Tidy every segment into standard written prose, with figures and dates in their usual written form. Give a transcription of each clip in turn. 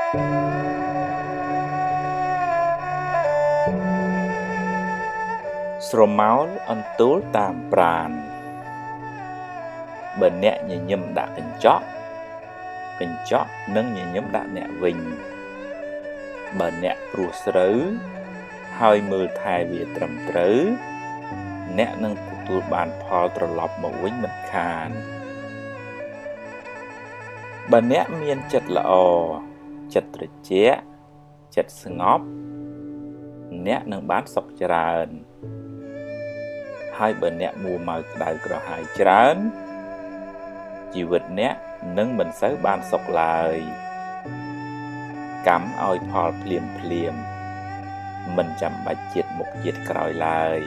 ស្រមោលអន្ទោលតាមប្រាណបើអ្នកញញឹមដាក់កញ្ចក់កញ្ចក់នឹងញញឹមដាក់អ្នកវិញបើអ្នកព្រោះស្រូវហើយមើលថែវាត្រឹមត្រូវអ្នកនឹងទទួលបានផលត្រឡប់មកវិញមិនខានបើអ្នកមានចិត្តល្អចិត្តត្រជាក់ចិត្តស្ងប់អ្នកនឹងបានសុខច្រើនហើយបើអ្នកមួម៉ៅក្តៅក្រហាយច្រើនជីវិតអ្នកនឹងមិនសូវបានសុខឡើយកម្មឲ្យផលភ្លាមភ្លាមមិនចាំបាច់ជាតិមុខជាតិក្រោយឡើយ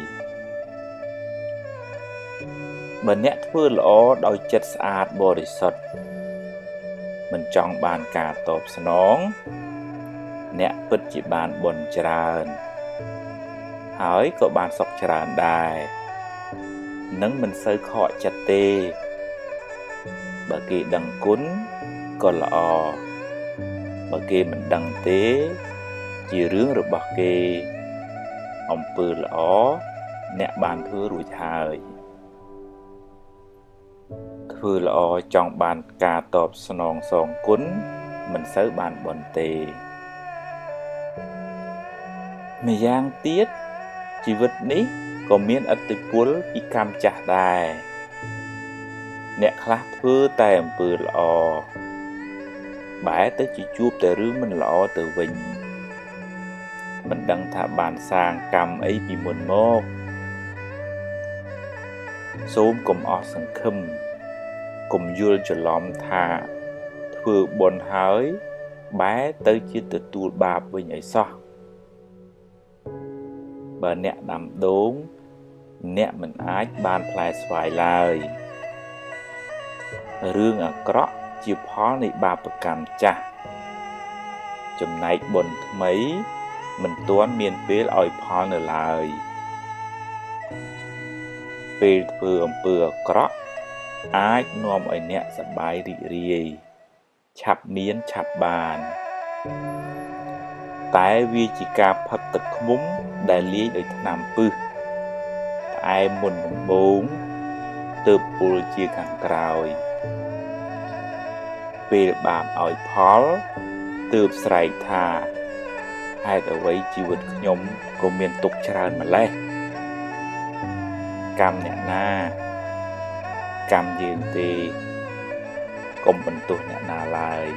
បើអ្នកធ្វើល្អដោយចិត្តស្អាតបរិសុទ្ធមិនចង់បានការតបស្នងអ្នកពិតជាបានបុណ្យច្រើនហើយក៏បានសុខច្រើនដែរនឹងមិនសូវខកចិត្តទេបើគេដឹងគុណក៏ល្អបើគេមិនដឹងទេជារឿងរបស់គេអំពើល្អអ្នកបានធ្វើរួចហើយធ្វើល្អចង់បានការតបស្នងសងគុណមិនសូវបានបុណ្យទេម្យ៉ាងទៀតជីវិតនេះក៏មានឥទ្ធិពលពីកម្មចាស់ដែរអ្នកខ្លះធ្វើតែអំពើល្អបែរទៅជាជួបតែរឿងមិនល្អទៅវិញមិនដឹងថាបានសាងកម្មអីពីមុនមកសូមកុំអស់សង្ឃឹមកុំយល់ច្រឡំថាធ្វើបុណ្យហើយបែរទៅជាទទួលបាបវិញអីសោះបើអ្នកដាំដូងអ្នកមិនអាចបានផ្លែស្វាយឡើយរឿងអាក្រក់ជាផលនៃបាបកម្មចាស់ចំណែកបុណ្យថ្មីមិនទាន់មានពេលឲ្យផលនៅឡើយពេលធ្វើអំពើអាក្រក់អាចនាំឲ្យអ្នកសប្បាយរីករាយឆាប់មានឆាប់បានតែវាជាការផឹកទឹកឃ្មុំដែលលាយដោយថ្នាំពិសផ្អែមមុនដំបូងទើបពុលជាខាងក្រោយពេលបាបឲ្យផលទើបស្រែកថាហេតុអ្វីជីវិតខ្ញុំក៏មានទុក្ខច្រើនម្ល៉េះកម្មអ្នកណាកម្មយើងទេកុំបន្ទោសអ្នកណាឡើយ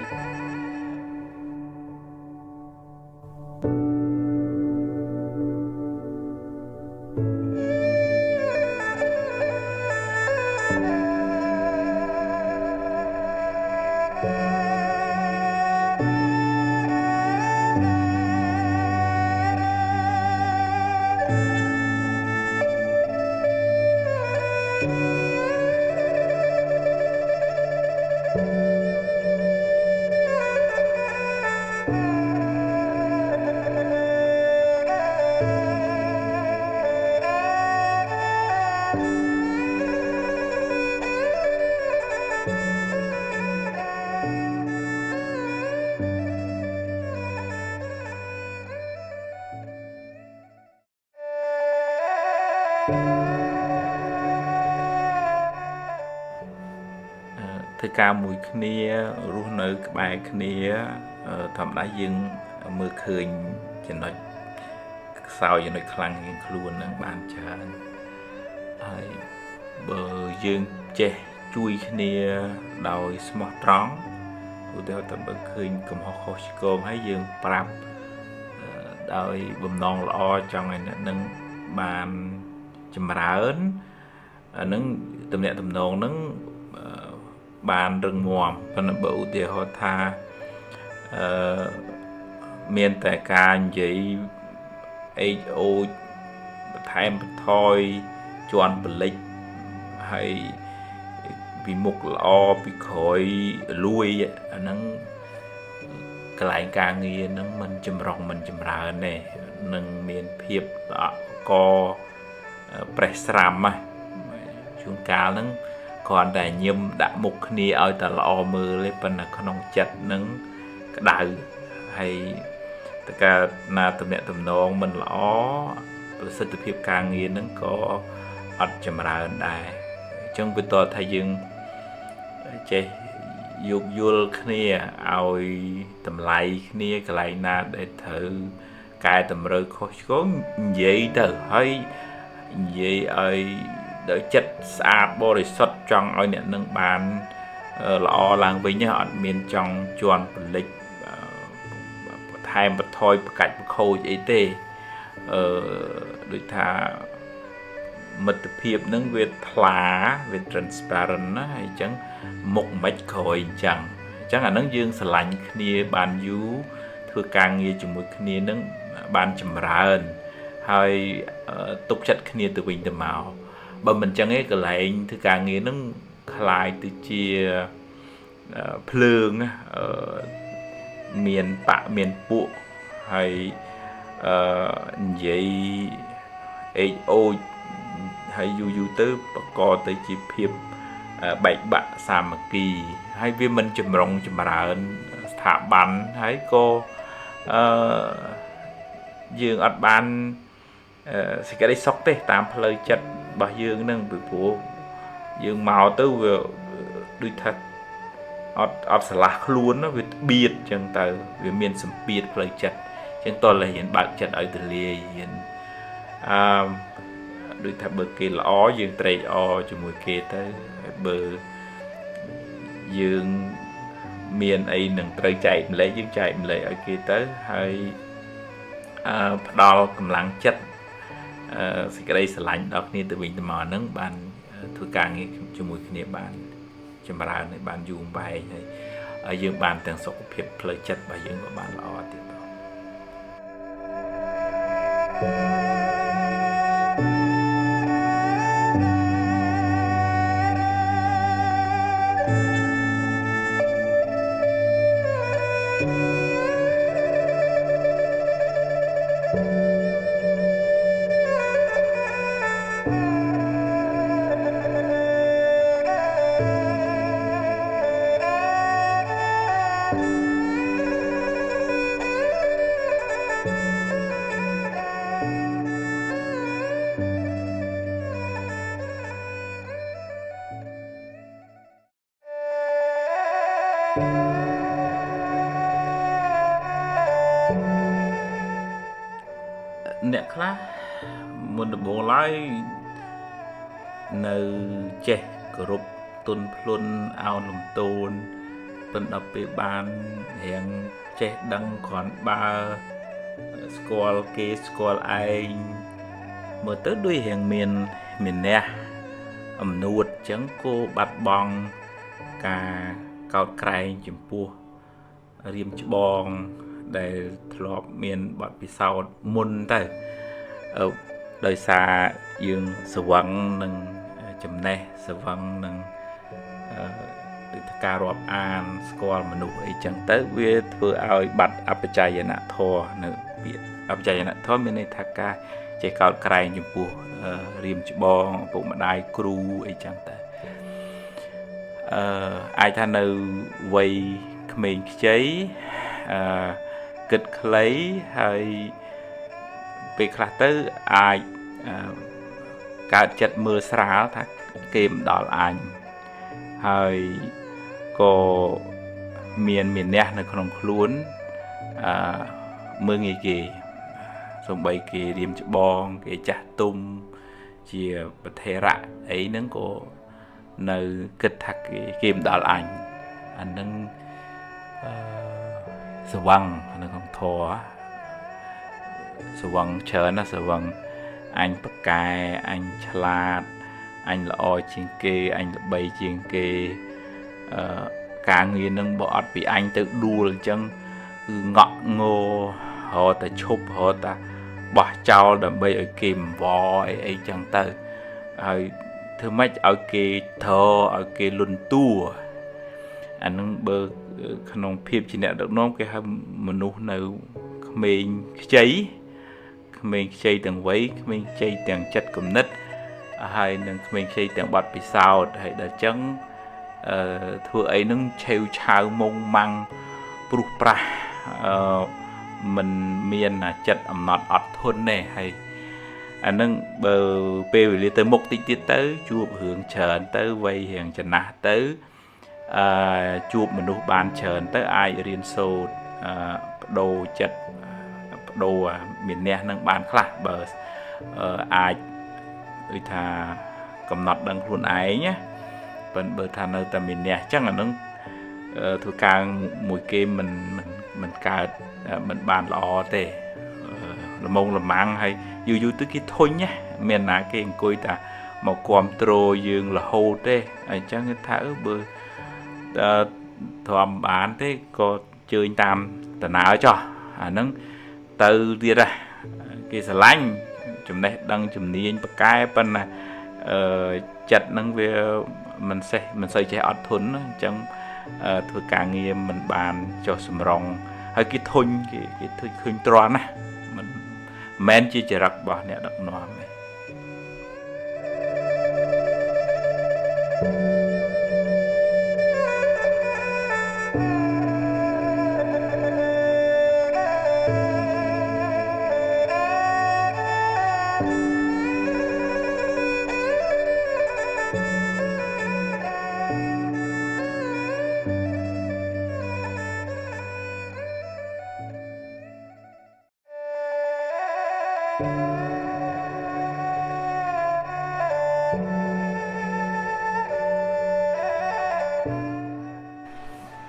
ធ្វើការមួយគ្នារស់នៅក្បែរគ្នាធម្មតាយើងមើលឃើញចំណុចខ្សោយចំណុចខ្លាំងជាងខ្លួននឹងបានច្រើនហើយបើយើងចេះជួយគ្នាដោយស្មោះត្រង់ឧទាហរណ៍តែបើឃើញកំហុសខុសឆ្គងហើយយើងប្រាប់ដោយបំណងល្អចង់ឲ្យអ្នកនឹងបានចម្រើនអានឹងទំនាក់ទំនងនឹងបានរឹងមាំប៉ុន្តែបើឧទាហរណ៍ថាមានតែការនិយាយអេកអូចបន្ថែមបន្ថយជន់បលិចហើយពីមុខល្អពីក្រោយលួយអាហ្នឹងកន្លែងការងារហ្នឹងមិនចម្រុងមិនចម្រើនទេនឹងមានភាពអកប្រេះស្រាំណាជួនកាលហ្នឹងគ្រាន់តែញឹមដាក់មុខគ្នាឲ្យតែល្អមើលទេប៉ុន្តែក្នុងចិត្តនឹងក្តៅ ហើយតើការណាតំណាក់តំណងមិនល្អប្រសិទ្ធភាពការងារហ្នឹងក៏អត់ចម្រើនដែរអញ្ចឹងវាតថាយើងចេះយោគយល់គ្នាឲ្យតម្លៃគ្នាកន្លែងណាដែលត្រូវកែតម្រូវខុសឆ្គងនិយាយទៅហើយនិយាយឲ្យដោយចិត្តស្អាតបរិសុទ្ធចង់ឲ្យអ្នកនឹងបានល្អឡើងវិញអត់មានចង់ជន់ពលិចបន្ថែមបន្ថយបកាច់បខូចអីទេអឺដូចថាមិត្តភាពនឹងវាថ្លាវា transparent ណាហើយអញ្ចឹងមុខមិនក្រោយអញ្ចឹងអញ្ចឹងអានឹងយើងស្រឡាញ់គ្នាបានយូរធ្វើការងារជាមួយគ្នានឹងបានចម្រើនហើយទុកចិត្តគ្នាទៅវិញទៅមកបើមិនអញ្ចឹងទេកន្លែងធ្វើការងារនឹងคล้ายទៅជាភ្លើងមានបាក់មានពួកហើយនិយាយអេកអូចហើយយូរយូរទៅបកទៅជាភាពបែកបាក់សាមគ្គីហើយវាមិនចម្រុងចម្រើនស្ថាប័នហើយក៏អឺយើងអត់បានសេចក្តីសុខទេតាមផ្លូវចិត្តរបស់យើងនឹងពីព្រោះយើងមកទៅវាដូចថាអត់ស្រឡះខ្លួនវាបៀតអញ្ចឹងទៅវាមានសម្ពាធផ្លូវចិត្តអញ្ចឹងតើរៀនបើកចិត្តឲ្យទលាយរៀនអឺដូចថាបើគេល្អយើងត្រេកអរជាមួយគេទៅបើយើងមានអីនឹងត្រូវចែកម្លែកយើងចែកម្លែកឲ្យគេទៅហើយផ្ដល់កម្លាំងចិត្តសេចក្តីស្រឡាញ់ដល់គ្នាទៅវិញទៅមកហ្នឹងបានធ្វើការងារជាមួយគ្នាបានចម្រើនហើយបានយូរអង្វែងហើយយើងបានទាំងសុខភាពផ្លូវចិត្តរបស់យើងក៏បានល្អទៀតបងអ្នកខ្លះមុនដំបូងឡើយនៅចេះគោរពទុនភ្លុនអោនលំទោនប៉ុន្តែដល់ពេលបានរៀងចេះដឹងគ្រាន់បើស្គាល់គេស្គាល់ឯងមើលទៅដូចរៀងមានមានះអំនួតអញ្ចឹងគោបាត់បង់ការកោតក្រែងចំពោះរៀមច្បងដែលធ្លាប់មានបទពិសោធន៍មុនទៅដោយសារយើងស្វឹងនឹងចំណេះស្វឹងនឹងដូចការរាប់អានស្គាល់មនុស្សអីចឹងទៅវាធ្វើឲ្យបាត់អបច្ច័យនធម៌នៅពាក្យអបច្ច័យនធម៌មានន័យថាការចេះកោតក្រែងចំពោះរៀមច្បងឪពុកម្ដាយគ្រូអីចឹងទៅអាចថានៅវ័យក្មេងខ្ចីគិតខ្លីហើយពេលខ្លះទៅអាចកើតចិត្តមើលស្រាលថាគេមិនដល់អញហើយក៏មានមានះនៅក្នុងខ្លួនមើលងាយគេសំបីគេរៀមច្បងគេចាស់ទុំជាប្រធេរៈអីហ្នឹងក៏នៅគិតថាគេមិនដល់អញអាហ្នឹងស្វឹងនៅក្នុងធម៌ស្វឹងច្រើនណាស់ស្វឹងអញប្រកែអញឆ្លាតអញល្អជាងគេអញល្បីជាងគេការងារនឹងបើអត់ពីអញទៅដួលអញ្ចឹងគឺងក់ងររតែឈប់រតែបោះចោលដើម្បីឲ្យគេមវអីអីចឹងទៅហើយធ្វើម៉េចឲ្យគេត្រឲ្យគេលន់តួអានឹងបើក្នុងភាពជាអ្នកដឹកនាំគេហៅមនុស្សនៅក្មេងខ្ចីក្មេងខ្ចីទាំងវ័យក្មេងខ្ចីទាំងចិត្តគំនិតហើយនឹងក្មេងខ្ចីទាំងបទពិសោធន៍ហើយដល់ចឹងធ្វើអីនឹងឆេវឆាវមុងម៉ាំងព្រុសប្រាស់ អឺមិនមានចិត្តអំណត់អត់ធន់ទេហើយអានឹងបើពេលវេលាទៅមុខតិចទៀតទៅជួបរឿងច្រើនទៅវ័យរៀងចំណាស់ទៅអឺជួបមនុស្សបានច្រើនទៅអាចរៀនសូត្របដូរចិត្តបដូរមានអ្នកនឹងបានខ្លះបើអាចដូចថាកំណត់ដឹងខ្លួនឯងណាប៉ុន្តែបើថានៅតែមានអ្នកអញ្ចឹងអានឹងធ្វើការមួយគេមិនមិនមិនកើតមិនបានល្អទេល្មងល្មាំងហើយយូរយូរទៅគេធុញណាមានណាគេអង្គុយតាមកគ្រប់គ្រងយើងរហូតទេអញ្ចឹងគេថាបើធំបានទេក៏ជើញតាមដំណើរចោះអាហ្នឹងទៅទៀតហ่ะគេស្រឡាញ់ចំណេះដឹងជំនាញបកែប៉ុន្តែអឺចិត្តហ្នឹងវាមិនសេះមិនសូវចេះអត់ធន់អញ្ចឹងធ្វើការងារមិនបានចុះសម្រងហើយគេធុញគេគេធុញឃើញទ្រាំណាមិនមែនជាចរិតរបស់អ្នកដឹកនាំទេ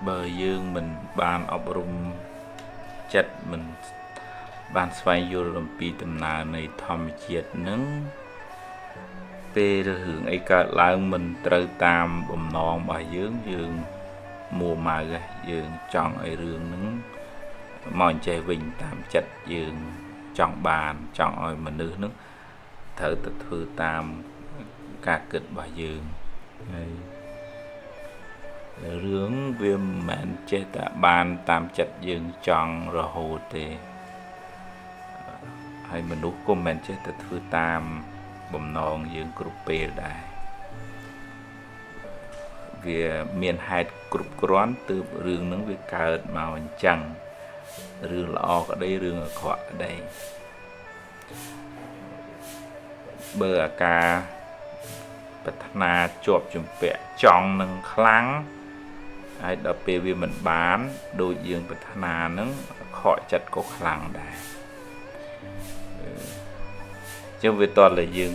បើយើងមិនបានអប់រំចិត្តមិនបានស្វែងយល់អំពីដំណើរនៃធម្មជាតិនឹងពេលរឿងអីកើតឡើងមិនត្រូវតាមបំណងរបស់យើងយើងមួម៉ៅយើងចង់ឲ្យរឿងនឹងមកអញ្ចេះវិញតាមចិត្តយើងចង់បានចង់ឲ្យមនុស្សនឹងត្រូវតែធ្វើតាមការគិតរបស់យើងហើយរឿងវាមិនមែនចេះតែបានតាមចិត្តយើងចង់រហូតទេហើយមនុស្សក៏មិនមែនចេះតែធ្វើតាមបំណងយើងគ្រប់ពេលដែរវាមានហេតុគ្រប់គ្រាន់ទើបរឿងហ្នឹងវាកើតមកអញ្ចឹងរឿងល្អក្តីរឿងអាក្រក់ក្តីបើអាការប្រាថ្នាជាប់ជំពាក់ចង់នឹងខ្លាំងហើយដល់ពេលវាមិនបានដូចយើងប្រាថ្នានឹងខកចិត្តក៏ខ្លាំងដែរចឹងវាតតែយើង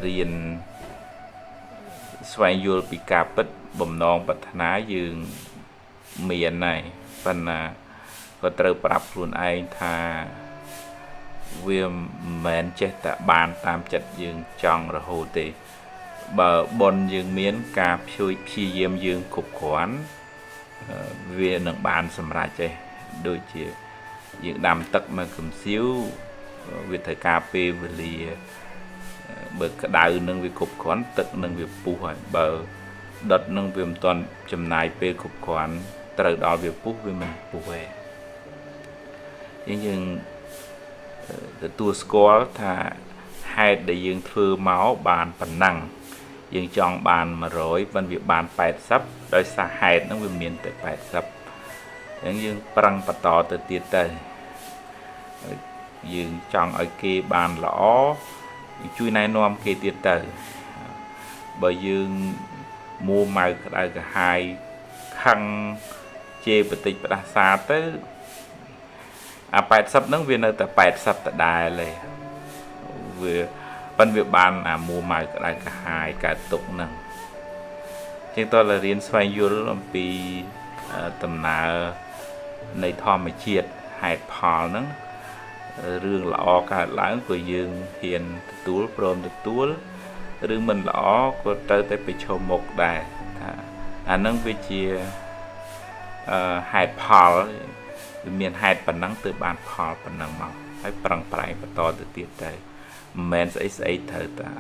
រៀនស្វែងយល់ពីការពិតបំណងប្រាថ្នាយើងមានហើយប៉ុន្តែក៏ត្រូវប្រាប់ខ្លួនឯងថាវាមិនមែនចេះតែបានតាមចិត្តយើងចង់រហូតទេបើបុណ្យយើងមានការព្យាយាមយើងគ្រប់គ្រាន់វានឹងបានសម្រេចទេដូចជាយើងដាំទឹកមកកំសៀវវាត្រូវការពេលវេលាបើក្តៅនឹងវាគ្រប់គ្រាន់ទឹកនឹងវាពុះហើយបើដុតនឹងវាមិនទាន់ចំណាយពេលគ្រប់គ្រាន់ត្រូវដល់វាពុះវាមិនពុះទេយើងទទួលស្គាល់ថាហេតុដែលយើងធ្វើមកបានប៉ុណ្ណឹងយើងចង់បាន100ប៉ុន្តែវាបាន80ដោយសារហេតុហ្នឹងវាមានតែ80អញ្ចឹងយើងប្រឹងបន្តទៅទៀតទៅយើងចង់ឲ្យគេបានល្អជួយណែនាំគេទៀតទៅបើយើងមួម៉ៅក្តៅក្រហាយខឹងជេរបតិចផ្ដាសាទៅអា80ហ្នឹងវានៅតែ80ដដែលទេវាប៉ុន្តែវាបានអាមួម៉ៅក្តៅក្រហាយកើតទុកហ្នឹងជាងតើរៀនស្វែងយល់អំពីដំណើរនៃធម្មជាតិហេតុផលហ្នឹងរឿងល្អកើតឡើងក៏យើងហ៊ានទទួលព្រមទទួលរឿងមិនល្អក៏ត្រូវតែប្រឈមមុខដែរថាអាហ្នឹងវាជាហេតុផលវាមានហេតុប៉ុណ្ណឹងទើបបានផលប៉ុណ្ណឹងមកហើយប្រឹងប្រែងបន្តទៅទៀតទៅមិនមែនស្អីស្អីត្រូវតែ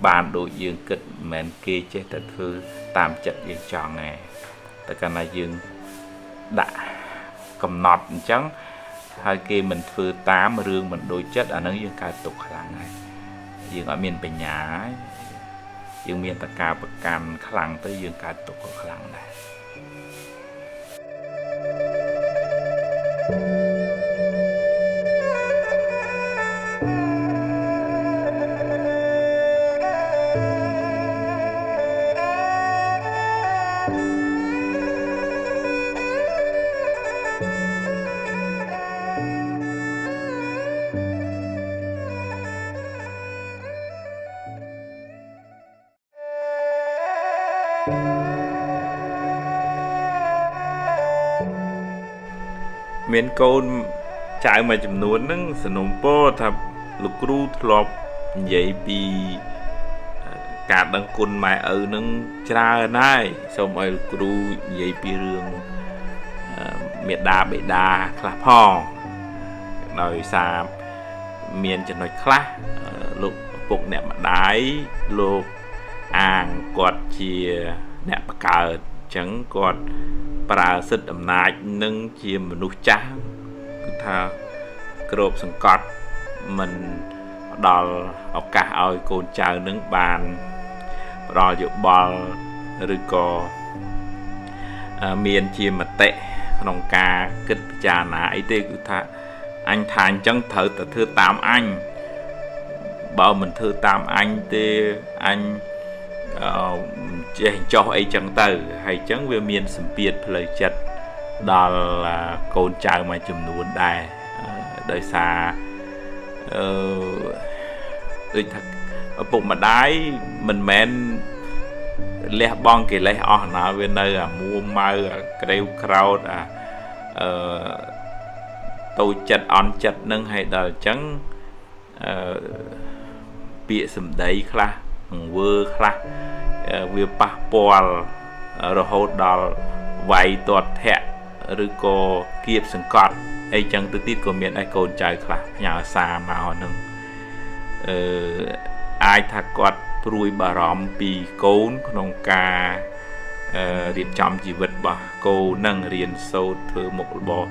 បានដូចយើងគិតមិនមែនគេចេះតែធ្វើតាមចិត្តយើងចង់ទេតែកាលណាយើងដាក់កំណត់អញ្ចឹងហើយគេមិនធ្វើតាមរឿងមិនដូចចិត្តអាហ្នឹងយើងកើតទុក្ខខ្លាំងហើយយើងអត់មានបញ្ញាយើងមានតែការប្រកាន់ខ្លាំងទៅយើងកើតទុក្ខក៏ខ្លាំងដែរ មានកូនចៅមួយចំនួនហ្នឹងสนុំពរថាលោកគ្រូធ្លាប់និយាយពីការដឹងគុណម៉ែឪហ្នឹងច្រើនហើយសូមឲ្យលោកគ្រូនិយាយពីរឿងមេដាបេដាខ្លះផងដោយសារមានចំណុចខ្លះលោកឪពុកអ្នកម្ដាយលោកអាងគាត់ជាអ្នកបង្កើតអញ្ចឹងគាត់ប្រើសិទ្ធិអំណាចនឹងជាមនុស្សចាស់គឺថាគ្របសង្កត់មិនផ្ដល់ឱកាសឲ្យកូនចៅនឹងបានផ្ដល់យោបល់ឬក៏មានជាមតិក្នុងការគិតពិចារណាអីទេគឺថាអញថាអញ្ចឹងត្រូវតែធ្វើតាមអញបើមិនធ្វើតាមអញទេអញចេះចោះអីចឹងទៅហើយចឹងវាមានសម្ពាធផ្លូវចិត្តដល់កូនចៅមួយចំនួនដែរដោយសារដូចថាឪពុកម្ដាយមិនមែនលះបង់កិលេសអស់ណាវានៅអាមួម៉ៅអាក្រេវក្រោតអាតូចចិត្តអន់ចិត្តនឹងហើយដល់អញ្ចឹងពាក្យសម្ដីខ្លះទង្វើខ្លះវាប៉ះពាល់រហូតដល់វាយទាត់ធាក់ឬក៏គៀបសង្កត់អីចឹងទៅទៀតក៏មានឯកូនចៅខ្លះផ្ញើសារមកហ្នឹងអាចថាគាត់ព្រួយបារម្ភពីកូនក្នុងការរៀបចំជីវិតរបស់កូននឹងរៀនសូត្រធ្វើមុខរបរ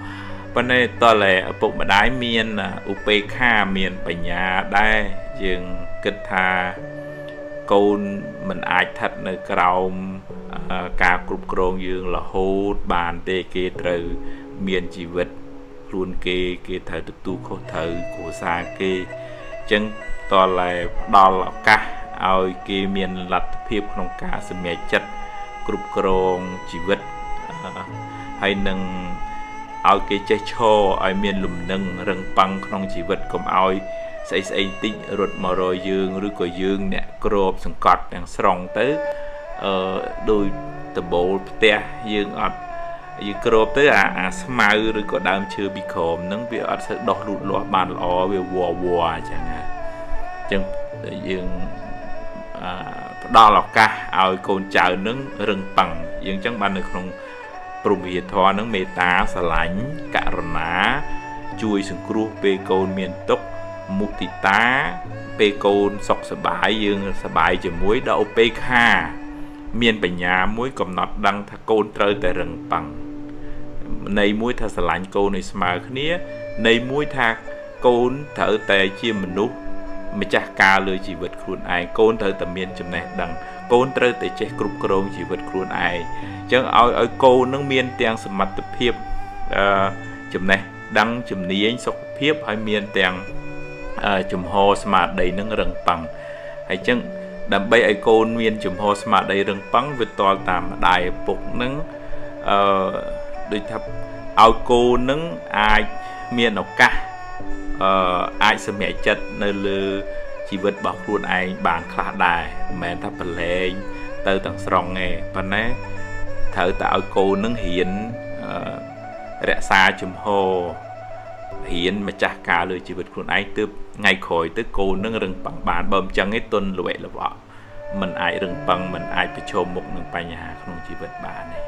ប៉ុន្តែតើឪពុកម្ដាយមានឧបេក្ខាមានបញ្ញាដែរយើងគិតថាកូនមិនអាចស្ថិតនៅក្រោមការគ្រប់គ្រងយើងរហូតបានទេគេត្រូវមានជីវិតខ្លួនគេគេត្រូវទទួលខុសត្រូវគ្រួសារគេអញ្ចឹងតើតែផ្ដល់ឱកាសឲ្យគេមានលទ្ធភាពក្នុងការសម្រេចចិត្តគ្រប់គ្រងជីវិតហើយនឹងឲ្យគេចេះឈរឲ្យមានលំនឹងរឹងប៉ឹងក្នុងជីវិតកុំឲ្យស្អីស្អីតិចរត់មករយយើងឬក៏យើងអ្នកគ្របសង្កត់ទាំងស្រុងទៅដោយដបូលផ្ទះយើងអត់យើងគ្របទៅអាស្មៅឬក៏ដើមឈើពីក្រោមហ្នឹងវាអត់សូវដុះលូតលាស់បានល្អវាវល់វល់អញ្ចឹងណាអញ្ចឹងយើងផ្ដល់ឱកាសឲ្យកូនចៅនឹងរឹងប៉ឹងយើងអញ្ចឹងបាននៅក្នុងព្រហ្មវិហារធម៌ហ្នឹងមេត្តាស្រឡាញ់ករុណាជួយសង្គ្រោះពេលកូនមានទុក្ខមុទិតាពេលកូនសុខសប្បាយយើងសប្បាយជាមួយដល់ឧបេក្ខាមានបញ្ញាមួយកំណត់ដឹងថាកូនត្រូវតែរឹងប៉ឹងន័យមួយថាស្រឡាញ់កូនឲ្យស្មើគ្នាន័យមួយថាកូនត្រូវតែជាមនុស្សម្ចាស់ការលើជីវិតខ្លួនឯងកូនត្រូវតែមានចំណេះដឹងកូនត្រូវតែចេះគ្រប់គ្រងជីវិតខ្លួនឯងអញ្ចឹងឲ្យកូននឹងមានទាំងសមត្ថភាពចំណេះដឹងជំនាញសុខភាពហើយមានទាំងជំហរស្មារតីនឹងរឹងប៉ឹងហើយចឹងដើម្បីឲ្យកូនមានជំហរស្មារតីរឹងប៉ឹងវាតល់តាមម្ដាយឪពុកនឹងដូចថាឲ្យកូននឹងអាចមានឱកាសអាចសម្រេចចិត្តនៅលើជីវិតរបស់ខ្លួនឯងបានខ្លះដែរមិនមែនថាប្រឡែងទៅទាំងស្រុងទេប៉ុន្តែត្រូវតែឲ្យកូននឹងរៀនរក្សាជំហររៀនម្ចាស់ការលើជីវិតខ្លួនឯងទើបថ្ងៃក្រោយទៅកូននឹងរឹងប៉ឹងបានបើមិនចឹងទេទុនល្វែកល្វក់មិនអាចរឹងប៉ឹងមិនអាចប្រឈមមុខនឹងបញ្ហាក្នុងជីវិតបានទេ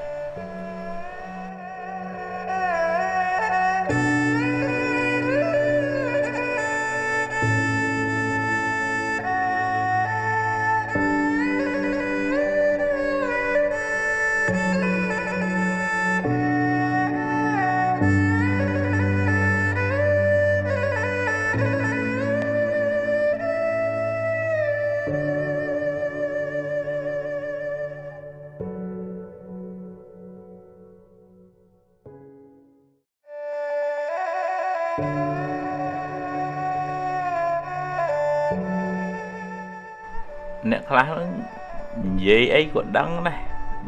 អ្នកខ្លះហ្នឹងនិយាយអីក៏ដឹងដែរ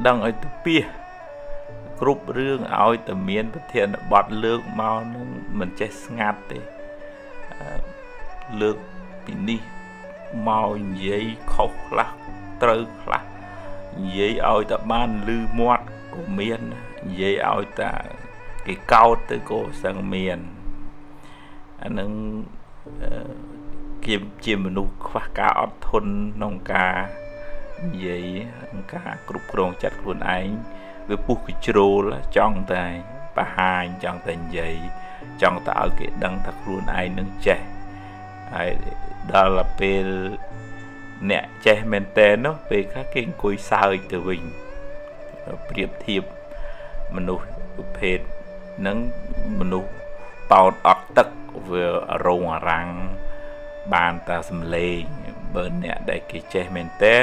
ដឹងឲ្យទៅពីគ្រប់រឿងឲ្យតែមានប្រធានបទលើកមកនឹងមិនចេះស្ងាត់ទេលើកពីនេះមកនិយាយខុសខ្លះត្រូវខ្លះនិយាយឲ្យតែបានលឺមាត់ក៏មាននិយាយឲ្យតែគេកោតទៅក៏សឹងមានអានឹងគេជាមនុស្សខ្វះការអត់ធន់ក្នុងការនិយាយក្នុងការគ្រប់គ្រងចិត្តខ្លួនឯងវាពុះកជ្រោលចង់តែបង្ហាញចង់តែនិយាយចង់តែឲ្យគេដឹងថាខ្លួនឯងនឹងចេះហើយដល់ពេលអ្នកចេះមែនតើនោះពេលខ្លះគេអង្គុយសើចទៅវិញប្រៀបធៀបមនុស្សប្រភេទនឹងមនុស្សប៉ោតអត់ទឹកវារងអារាំងបានតែសំឡេងបើអ្នកដែលគេចេះមែនតើ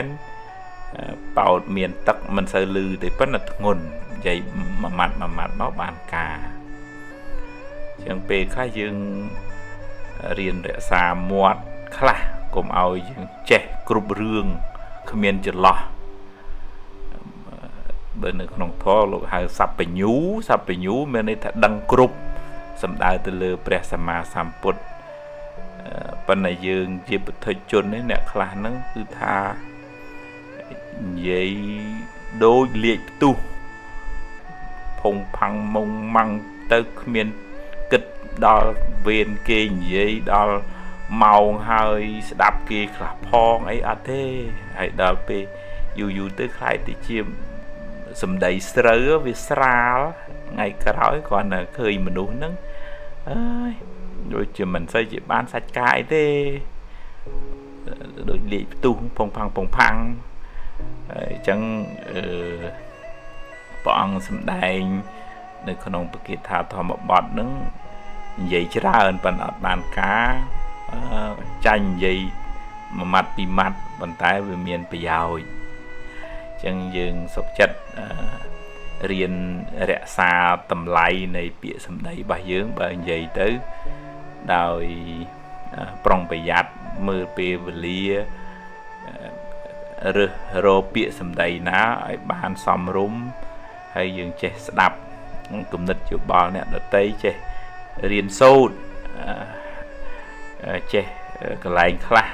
ប៉ោតមានទឹកមិនសូវលឺទេប៉ុន្តែធ្ងន់និយាយមួយម៉ាត់មួយម៉ាត់មកបានការជាងពេលខ្លះយើងរៀនរក្សាមាត់ខ្លះកុំឲ្យយើងចេះគ្រប់រឿងគ្មានចន្លោះបើនៅក្នុងធម៌លោកហៅសព្វញ្ញូសព្វញ្ញូមានន័យថាដឹងគ្រប់សំដៅទៅលើព្រះសម្មាសម្ពុទ្ធប៉ុន្តែយើងជាពុទ្ធជននេះអ្នកខ្លះហ្នឹងគឺថានិយាយដូចលាកផ្ទុះផុងផាំងមុងម៉ាំងទៅគ្មានគិតដល់វេនគេនិយាយដល់ម៉ោងហើយស្ដាប់គេខ្លះផងអីអត់ទេហើយដល់ពេលយូរយូរទៅខ្លាយទៅជាសម្ដីស្រូវវាស្រាលថ្ងៃក្រោយគ្រាន់តែឃើញមនុស្សហ្នឹងអើយដូចជាមិនសូវជាបានសាច់កាយទេដូចលាកផ្ទុះផុងផាំងផុងផាំងអញ្ចឹងព្រះអង្គសម្ដែងនៅក្នុងពគាថាធម្មបទហ្នឹងនិយាយច្រើនប៉ុន្តែអត់បានការចាញ់និយាយមួយម៉ាត់ពីរម៉ាត់ប៉ុន្តែវាមានប្រយោជន៍អញ្ចឹងយើងសុខចិត្តរៀនរក្សាតម្លៃនៃពាក្យសម្ដីរបស់យើងបើនិយាយទៅដោយប្រុងប្រយ័ត្នមើលពេលវេលារើសរកពាក្យសម្ដីណាឲ្យបានសមរម្យហើយយើងចេះស្ដាប់គំនិតយោបល់អ្នកដទៃចេះរៀនសូត្រចេះកន្លែងខ្លះ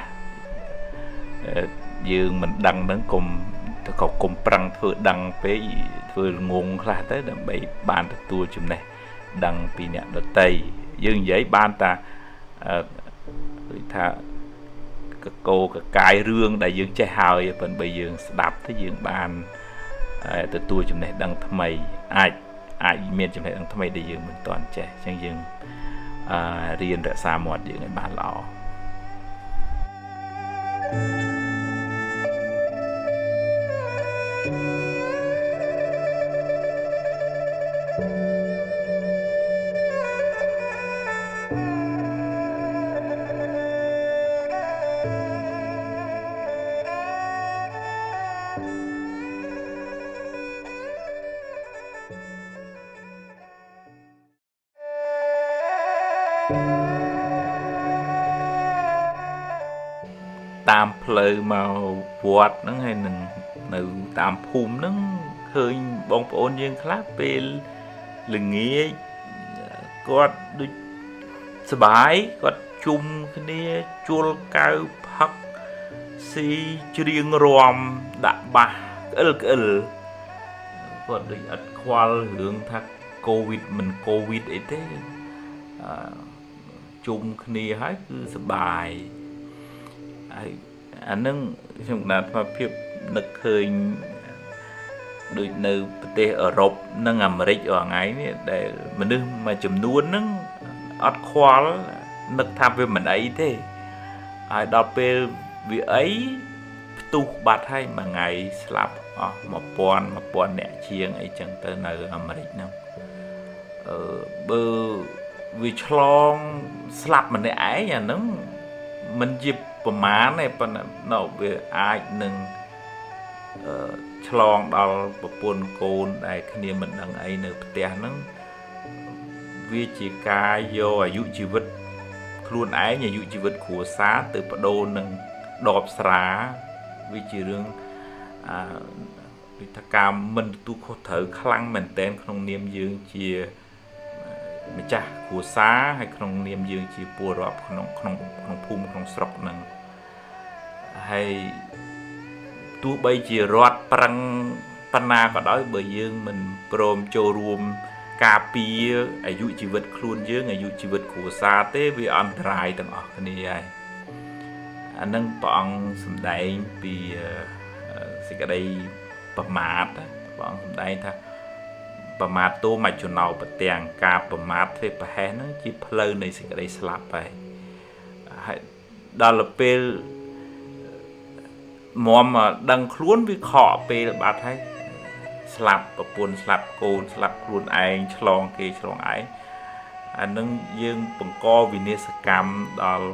យើងមិនដឹងហ្នឹងកុំប្រឹងធ្វើដឹងពេកធ្វើងងខ្លះទៅដើម្បីបានទទួលចំណេះដឹងពីអ្នកដទៃយើងនិយាយបានតាដូចថាកកោកកាយរឿងដែលយើងចេះហើយប៉ុន្តែបើយើងស្ដាប់ទៅយើងបានទទួលចំណេះដឹងថ្មីអាចមានចំណេះដឹងថ្មីដែលយើងមិនទាន់ចេះអញ្ចឹងយើងរៀនរក្សាមាត់យើងឲ្យបានល្អតាមផ្លូវមកវត្តហ្នឹងហើយនឹងនៅតាមភូមិហ្នឹងឃើញបងប្អូនយើងខ្លះពេលល្ងាចគាត់ដូចសប្បាយគាត់ជុំគ្នាជួលកៅផឹកស៊ីច្រៀងរាំដាក់បាសក្អិលក្អិលគាត់ដូចអត់ខ្វល់រឿងថាកូវីដមិនកូវីដអីទេជុំគ្នាហើយគឺសប្បាយហើយអានឹងខ្ញុំណាត់ថាភាពនឹកឃើញដូចនៅប្រទេសអឺរ៉ុបនិងអាមេរិករាល់ថ្ងៃនេះដែលមនុស្សមួយចំនួនហ្នឹងអត់ខ្វល់នឹកថាវាមិនអីទេហើយដល់ពេលវាអីផ្ទុះបាត់ហើយមួយថ្ងៃស្លាប់អស់1000អ្នកជាងអីចឹងទៅនៅអាមេរិកហ្នឹងបើវាឆ្លងស្លាប់ម្នាក់ឯងអាហ្នឹងមិនជាប្រមាណទេប៉ុន្តែនៅវាអាចនឹងឆ្លងដល់ប្រពន្ធកូនដែលគ្នាមិនដឹងអីនៅផ្ទះហ្នឹង វាជាការយកអាយុជីវិតខ្លួនឯងអាយុជីវិតគ្រួសារទៅបដូរនឹងដបស្រាវាជារឿងអឺដូចថាការមិនទទួលខុសត្រូវខ្លាំងមែនទែនក្នុងនាមយើងជាម្ចាស់គ្រួសារហើយក្នុងនាមយើងជាពលរដ្ឋក្នុងក្នុងក្នុងភូមិក្នុងស្រុកហ្នឹងហើយទោះបីជារដ្ឋប្រឹងប៉ុណ្ណាក៏ដោយបើយើងមិនព្រមចូលរួមការពារអាយុជីវិតខ្លួនយើងអាយុជីវិតគ្រួសារទេវាអន្តរាយទាំងអស់គ្នាហើយអានឹងព្រះអង្គសម្ដែងពីសេចក្តីប្រមាទព្រះអង្គសម្ដែងថាប្រមាទតោមច្ចណោប្រទាំងការប្រមាទធ្វើប្រហែសហ្នឹងជាផ្លូវនៃសេចក្តីស្លាប់ហើយហើយដល់ពេលមុំដឹងខ្លួនវាខកពេលបាត់ហើយស្លាប់ប្រពន្ធស្លាប់កូនស្លាប់ខ្លួនឯងឆ្លងគេឆ្លងឯងអានឹងយើងបង្កវិនាសកម្មដល់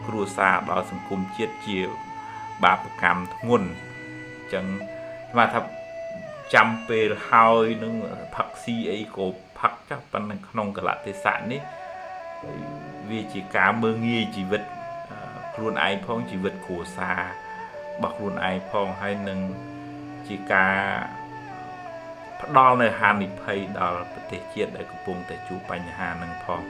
គ្រួសារដល់សង្គមជាតិជាបាបកម្មធ្ងន់អញ្ចឹងស្មានថាចាំពេលហើយនឹងផឹកស៊ីអីក៏ផឹកចុះប៉ុន្តែក្នុងកលៈទេសៈនេះវាជាការមើលងាយជីវិតខ្លួនឯងផងជីវិតគ្រួសាររបស់ខ្លួនឯងផងហើយនឹងជាការផ្ដល់នៅហានិភ័យដល់ប្រទេសជាតិដែលកំពុងតែជួបបញ្ហានឹងផង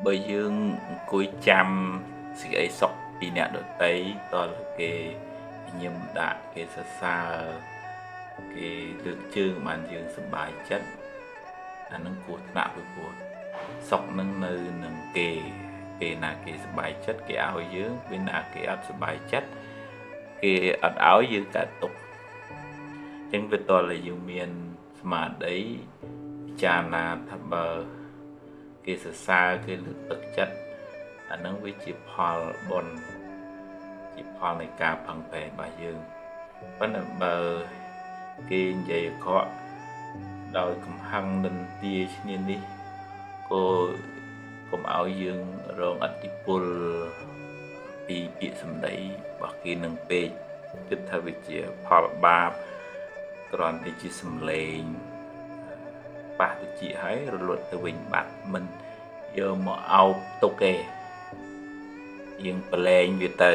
បើយើងអង្គុយចាំសេចក្តីសុខពីអ្នកដទៃតើគេញឹមដាក់គេសរសើរគេលើកជើងបានយើងសប្បាយចិត្តអានឹងគ្រោះថ្នាក់ពីព្រោះសុខនឹងនៅនឹងគេពេលណាគេសប្បាយចិត្តគេឲ្យយើងពេលណាគេអត់សប្បាយចិត្តគេអត់ឲ្យយើងកើតទុក្ខអញ្ចឹងវាតើយើងមានស្មារតីពិចារណាថាបើគេសរសើរគេលើកទឹកចិត្តអានឹងវាជាផលបុណ្យជាផលនៃការប្រឹងប្រែងរបស់យើងប៉ុន្តែបើគេនិយាយអាក្រក់ដោយកំហឹងនិន្ទាឈ្នានេះក៏កុំឲ្យយើងរងឥទ្ធិពលពីពាក្យសម្ដីរបស់គេនឹងពេកគិតថាវាជាផលបាបគ្រាន់តែជាសម្លេងប៉ះតិចហើយរលត់ទៅវិញបាត់មិនយកមកអោបទុកទេយើងប្រឡែងវាទៅ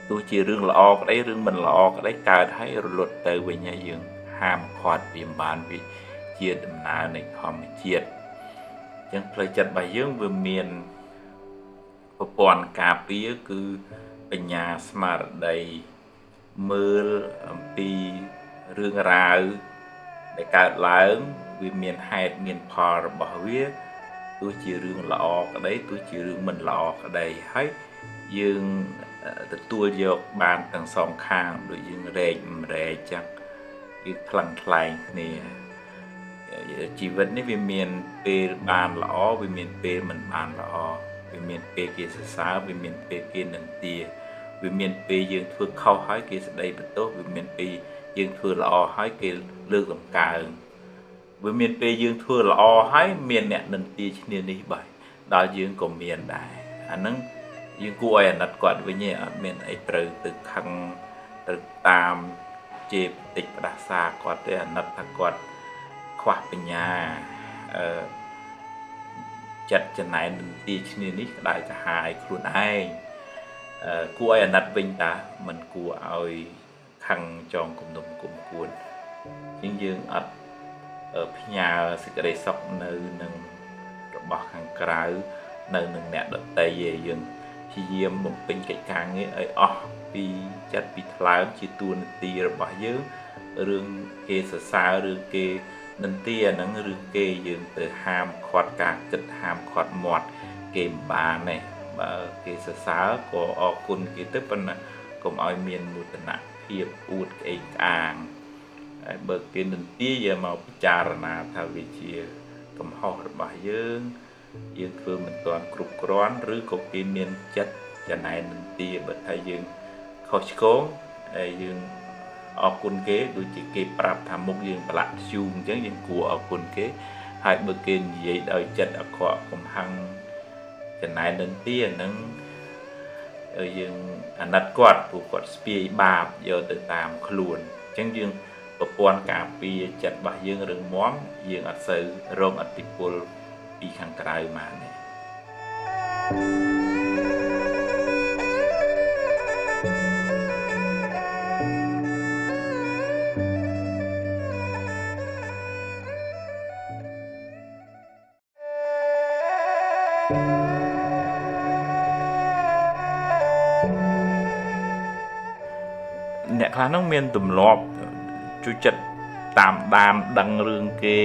ទោះជារឿងល្អក្តីរឿងមិនល្អក្តីកើតហើយរលត់ទៅវិញហើយយើងហាមឃាត់វាមិនបានវាជាដំណើរនៃធម្មជាតិអញ្ចឹងផ្លូវចិត្តរបស់យើងវាមានប្រព័ន្ធការពារគឺបញ្ញាស្មារតីមើលអំពីរឿងរ៉ាវដែលកើតឡើងវាមានហេតុមានផលរបស់វាទោះជារឿងល្អក្តីទោះជារឿងមិនល្អក្តីហើយយើងទទួលយកបានទាំងសងខាងដូចយើងរែកមិនរែកចឹងគឺថ្លឹងថ្លែងគ្នាជីវិតនេះវាមានពេលបានល្អវាមានពេលមិនបានល្អវាមានពេលគេសរសើរវាមានពេលគេនិន្ទាវាមានពេលយើងធ្វើខុសហើយគេស្ដីបន្ទោសវាមានពេលយើងធ្វើល្អហើយគេលើកតម្កើងវាមានពេលយើងធ្វើល្អហើយមានអ្នកនិន្ទាឈ្នានេះបើដល់យើងក៏មានដែរអាហ្នឹងយើងគួរឲ្យអាណិតគាត់វិញឯងអត់មានអីត្រូវទៅខឹងទៅតាមជេរបតិចផ្ដាសាគាត់ទេអាណិតថាគាត់ខ្វះបញ្ញាអឺចិត្តចំណែននិន្ទាឈ្នានេះក្តៅក្រហាយខ្លួនឯងគួរឲ្យអាណិតវិញតាមិនគួរឲ្យខឹងចងគំនុំគុំគួនជាងយើងអត់ផ្ញើសេចក្តីសុខនៅនឹងរបស់ខាងក្រៅនៅនឹងអ្នកដទៃឯងយើងព្យាយាមបំពេញកិច្ចការងារឲ្យអស់ពីចិត្តពីថ្លើមជាតួនាទីរបស់យើងរឿងគេសរសើររឿងគេ និន្ទាហ្នឹងឬគេយើងទៅហាមឃាត់ការគិតហាមឃាត់មាត់គេមិនបានទេបើគេសរសើរក៏អរគុណគេទៅប៉ុន្តែកុំឲ្យមានមោទនភាពអួតក្អេកក្អាងហើយបើគេនិន្ទាយកមកពិចារណាថាវាជាកំហុសរបស់យើងយើងធ្វើមិនទាន់គ្រប់គ្រាន់ឬក៏គេមានចិត្តចំណែននិន្ទាបើថាយើងខុសឆ្គងហើយយើងអរគុណគេដូចជាគេប្រាប់ថាមុខយើងប្រឡាក់ធ្យូងអញ្ចឹងយើងគួរអរគុណគេហើយបើគេនិយាយដោយចិត្តអាក្រក់កំហឹងចំណែននិន្ទាហ្នឹងយើងអាណិតគាត់ព្រោះគាត់ស្ពាយបាបយកទៅតាមខ្លួនអញ្ចឹងយើងប្រព័ន្ធការពារចិត្តរបស់យើងរឹងមាំយើងអត់សូវរងឥទ្ធិពលពីខាងក្រៅមកទេអ្នកខ្លះហ្នឹងមានទម្លាប់ជួយចិត្តតាមដានដឹងរឿងគេ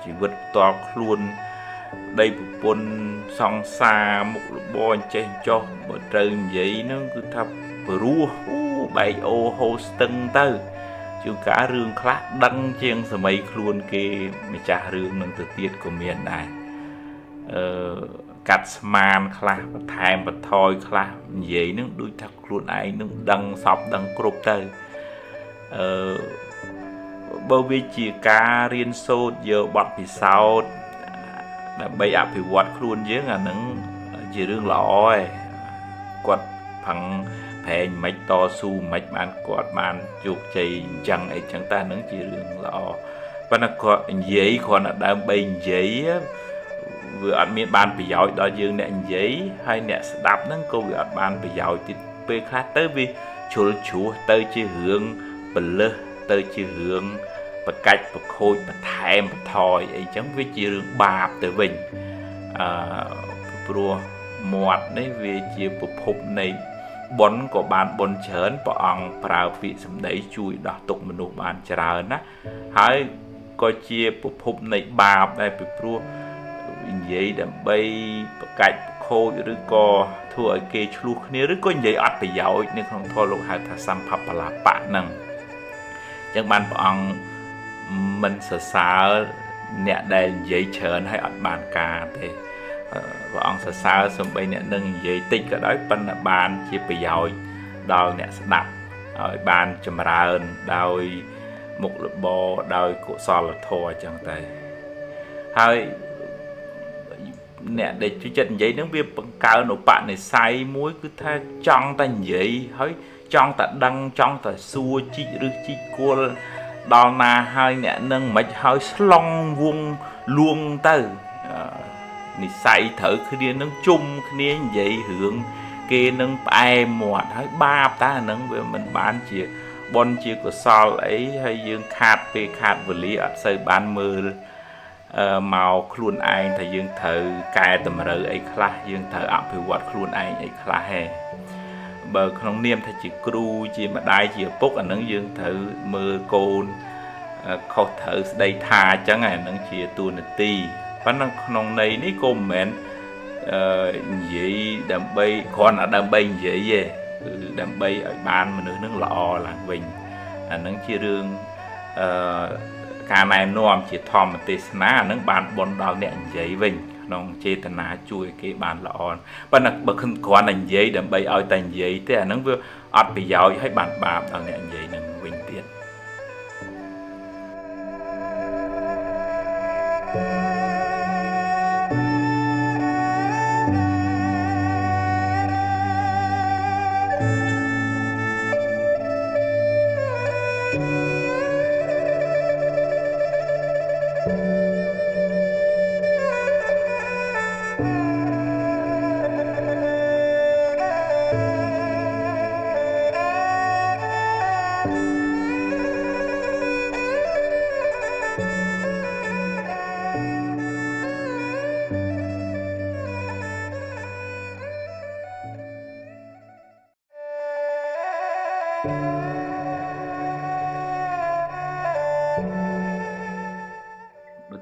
ជីវិតផ្ទាល់ខ្លួនប្តីប្រពន្ធសង្សារមុខរបរអញ្ចេះចុះបើត្រូវនិយាយហ្នឹងគឺថាព្រោះអូបែកអូហូស្ទឹងទៅជួនកាលរឿងខ្លះដឹងជាងសម័យខ្លួនគេម្ចាស់រឿងនឹងទៅទៀតក៏មានដែរកាត់ស្មានខ្លះបន្ថែមបន្ថយខ្លះនិយាយនឹងដូចថាខ្លួនឯងនឹងដឹងសពដឹងគ្រប់ទៅបើវាជាការរៀនសូត្រយកបទពិសោធន៍ដើម្បីអភិវឌ្ឍខ្លួនយើងអានឹងជារឿងល្អឯងគាត់ផឹងប្រែងមិនតស៊ូមិនបានគាត់បានជោគជ័យអញ្ចឹងអីចឹងតែអានឹងជារឿងល្អប៉ុន្តែគាត់និយាយគ្រាន់តែដើម្បីនិយាយវាអត់មានបានប្រយោជន៍ដល់យើងអ្នកនិយាយហើយអ្នកស្ដាប់ហ្នឹងក៏វាអត់បានប្រយោជន៍ទៀតពេលខ្លះទៅវាជ្រុលជ្រោះទៅជារឿងពលឹះទៅជារឿងបកាច់ប្រខូចបន្ថែមបន្ថយអីចឹងវាជារឿងបាបទៅវិញព្រោះមាត់នេះវាជាប្រភពនៃបុណ្យក៏បានបុណ្យច្រើនព្រះអង្គប្រើពាក្យសម្ដីជួយដោះទុក្ខមនុស្សបានច្រើនណាហើយក៏ជាប្រភពនៃបាបដែរពីព្រោះនិយាយដើម្បីបកាច់ខូចឬក៏ធ្វើឲ្យគេឆ្លោះគ្នាឬក៏និយាយអត់ប្រយោជន៍នៅក្នុងធម៌លោកហៅថាសម្ភបលាបៈហ្នឹងអញ្ចឹងបានព្រះអង្គមិនសរសើរអ្នកដែលនិយាយច្រើនហើយអត់បានការទេព្រះអង្គសរសើរសំបីអ្នកនឹងនិយាយតិចក៏ដោយប៉ុន្តែបានជាប្រយោជន៍ដល់អ្នកស្ដាប់ឲ្យបានចម្រើនដោយមុខរបរដោយកុសលធម៌អញ្ចឹងទៅហើយអ្នកដែលជួយចិត្តនិយាយហ្នឹងវាបង្កើនឧបនិស្ស័យមួយគឺថាចង់តែនិយាយហើយចង់តែដឹងចង់តែសួរជីកឬជីកគល់ដល់ណាហើយអ្នកនឹងមិនហើយស្លង់វងលួងទៅនិស័យត្រូវគ្នានឹងជុំគ្នានិយាយរឿងគេនឹងផ្អែមមាត់ហើយបាបតាហ្នឹងវាមិនបានជាបុណ្យជាកុសលអីហើយយើងខាតពេលខាតវេលាអត់សូវបានមើលមកខ្លួនឯងថាយើងត្រូវកែតម្រូវអីខ្លះយើងត្រូវអភិវឌ្ឍខ្លួនឯងអីខ្លះហេបើក្នុងនាមថាជាគ្រូជាម្ដាយជាឪពុកអានឹងយើងត្រូវមើលកូនខុសត្រូវស្ដីថាអញ្ចឹងអានឹងជាតួនាទីប៉ុន្តែក្នុងន័យនេះក៏មិនមែននិយាយដើម្បីគ្រាន់តែដើម្បីនិយាយទេគឺដើម្បីឲ្យបានមនុស្សនឹងល្អឡើងវិញអានឹងជារឿងការណែនាំជាធម្មទេសនាអានឹងបានបុណ្យដល់អ្នកនិយាយវិញក្នុងចេតនាជួយគេបានល្អប៉ុន្តែបើគ្រាន់តែនិយាយដើម្បីឲ្យតែនិយាយទេអានឹងវាអត់ប្រយោជន៍ហើយបានបាបដល់អ្នកនិយាយនឹងវិញទៀត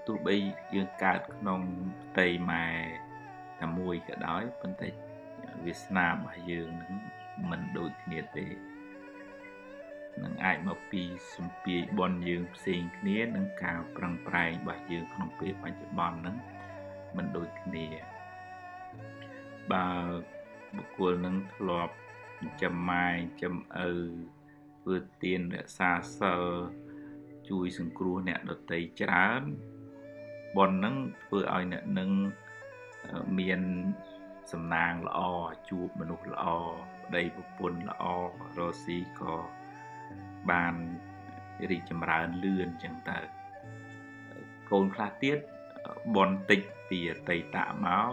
ទោះបីយើងកើតក្នុងផ្ទៃម៉ែតែមួយក៏ដោយប៉ុន្តែវាសនារបស់យើងនឹងមិនដូចគ្នាទេនឹងអាចមកពីសម្ពាយបុណ្យយើងផ្សេងគ្នានិងការប្រឹងប្រែងរបស់យើងក្នុងពេលបច្ចុប្បន្នហ្នឹងមិនដូចគ្នាបើបុគ្គលនឹងធ្លាប់ចិញ្ចឹមម៉ែចិញ្ចឹមឪធ្វើទានរក្សាសិលជួយសង្គ្រោះអ្នកដទៃច្រើនបុណ្យនឹងធ្វើឲ្យអ្នកនឹងមានសំណាងល្អជួបមនុស្សល្អប្តីប្រពន្ធល្អរកស៊ីក៏បានរីកចម្រើនលឿនចឹងទៅកូនខ្លះទៀតបុណ្យតិចពីអតីតមក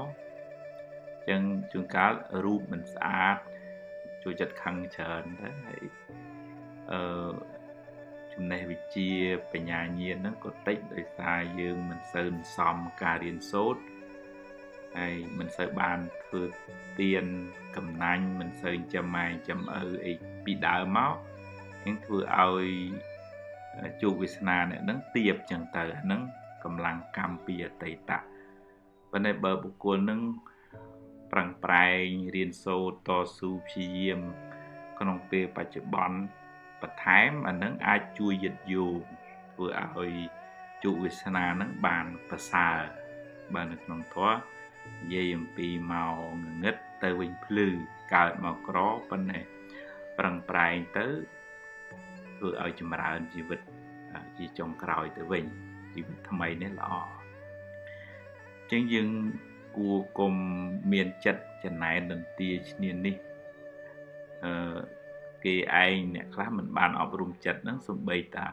ចឹងជួនកាលរូបមិនស្អាតចូលចិត្តខឹងច្រើនទៅហើយចំណេះវិជ្ជាបញ្ញាញាណហ្នឹងក៏តិចដោយសារយើងមិនសូវសមការរៀនសូត្រហើយមិនសូវបានធ្វើទានកំណាញ់មិនសូវចិញ្ចឹមម៉ែចិញ្ចឹមឪអីពីដើមមកនឹងធ្វើឲ្យជោគវាសនាអ្នកហ្នឹងទៀបចឹងទៅអាហ្នឹងកម្លាំងកម្មពីអតីតៈប៉ុន្តែបើបុគ្គលហ្នឹងប្រឹងប្រែងរៀនសូត្រតស៊ូព្យាយាមក្នុងពេលបច្ចុប្បន្នបន្ថែមអាហ្នឹងអាចជួយយឹតយោងធ្វើឲ្យជោគវាសនាហ្នឹងបានប្រសើរបើនៅក្នុងធម៌និយាយអំពីមកងងឹតទៅវិញភ្លឺកើតមកក្រប៉ុន្តែប្រឹងប្រែងទៅធ្វើឲ្យចម្រើនជីវិតជាចុងក្រោយទៅវិញជីវិតថ្មីនេះល្អអញ្ចឹងយើងគួរគុំមានចិត្តចំណែននន្ទាឈ្នានេះគេឯងអ្នកខ្លះមិនបានអប់រំចិត្តហ្នឹងសំបីតា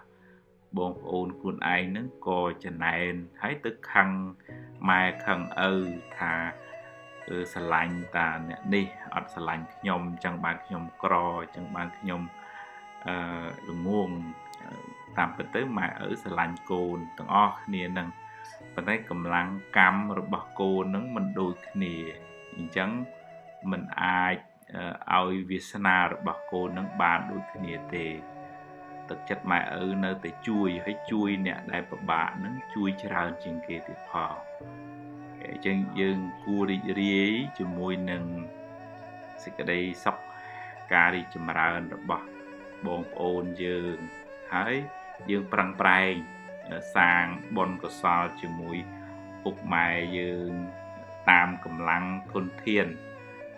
បងប្អូនខ្លួនឯងហ្នឹងក៏ចំណែនហើយទៅខឹងម៉ែខឹងឪថាស្រឡាញ់តាអ្នកនេះអត់ស្រឡាញ់ខ្ញុំអញ្ចឹងបានខ្ញុំក្រអញ្ចឹងបានខ្ញុំល្ងងតាមពិតទៅម៉ែឪស្រឡាញ់កូនទាំងអស់គ្នាហ្នឹងប៉ុន្តែកម្លាំងកម្មរបស់កូនហ្នឹងមិនដូចគ្នាអញ្ចឹងមិនអាចឲ្យវាសនារបស់កូននឹងបានដូចគ្នាទេទឹកចិត្តម៉ែឪនៅតែជួយហើយជួយអ្នកដែលពិបាកនឹងជួយច្រើនជាងគេទៀតផងអញ្ចឹងយើងគួររីករាយជាមួយនឹងសេចក្តីសុខការរីកចម្រើនរបស់បងប្អូនយើងហើយយើងប្រឹងប្រែងសាងបុណ្យកុសលជាមួយពុកម៉ែយើងតាមកម្លាំងធនធាន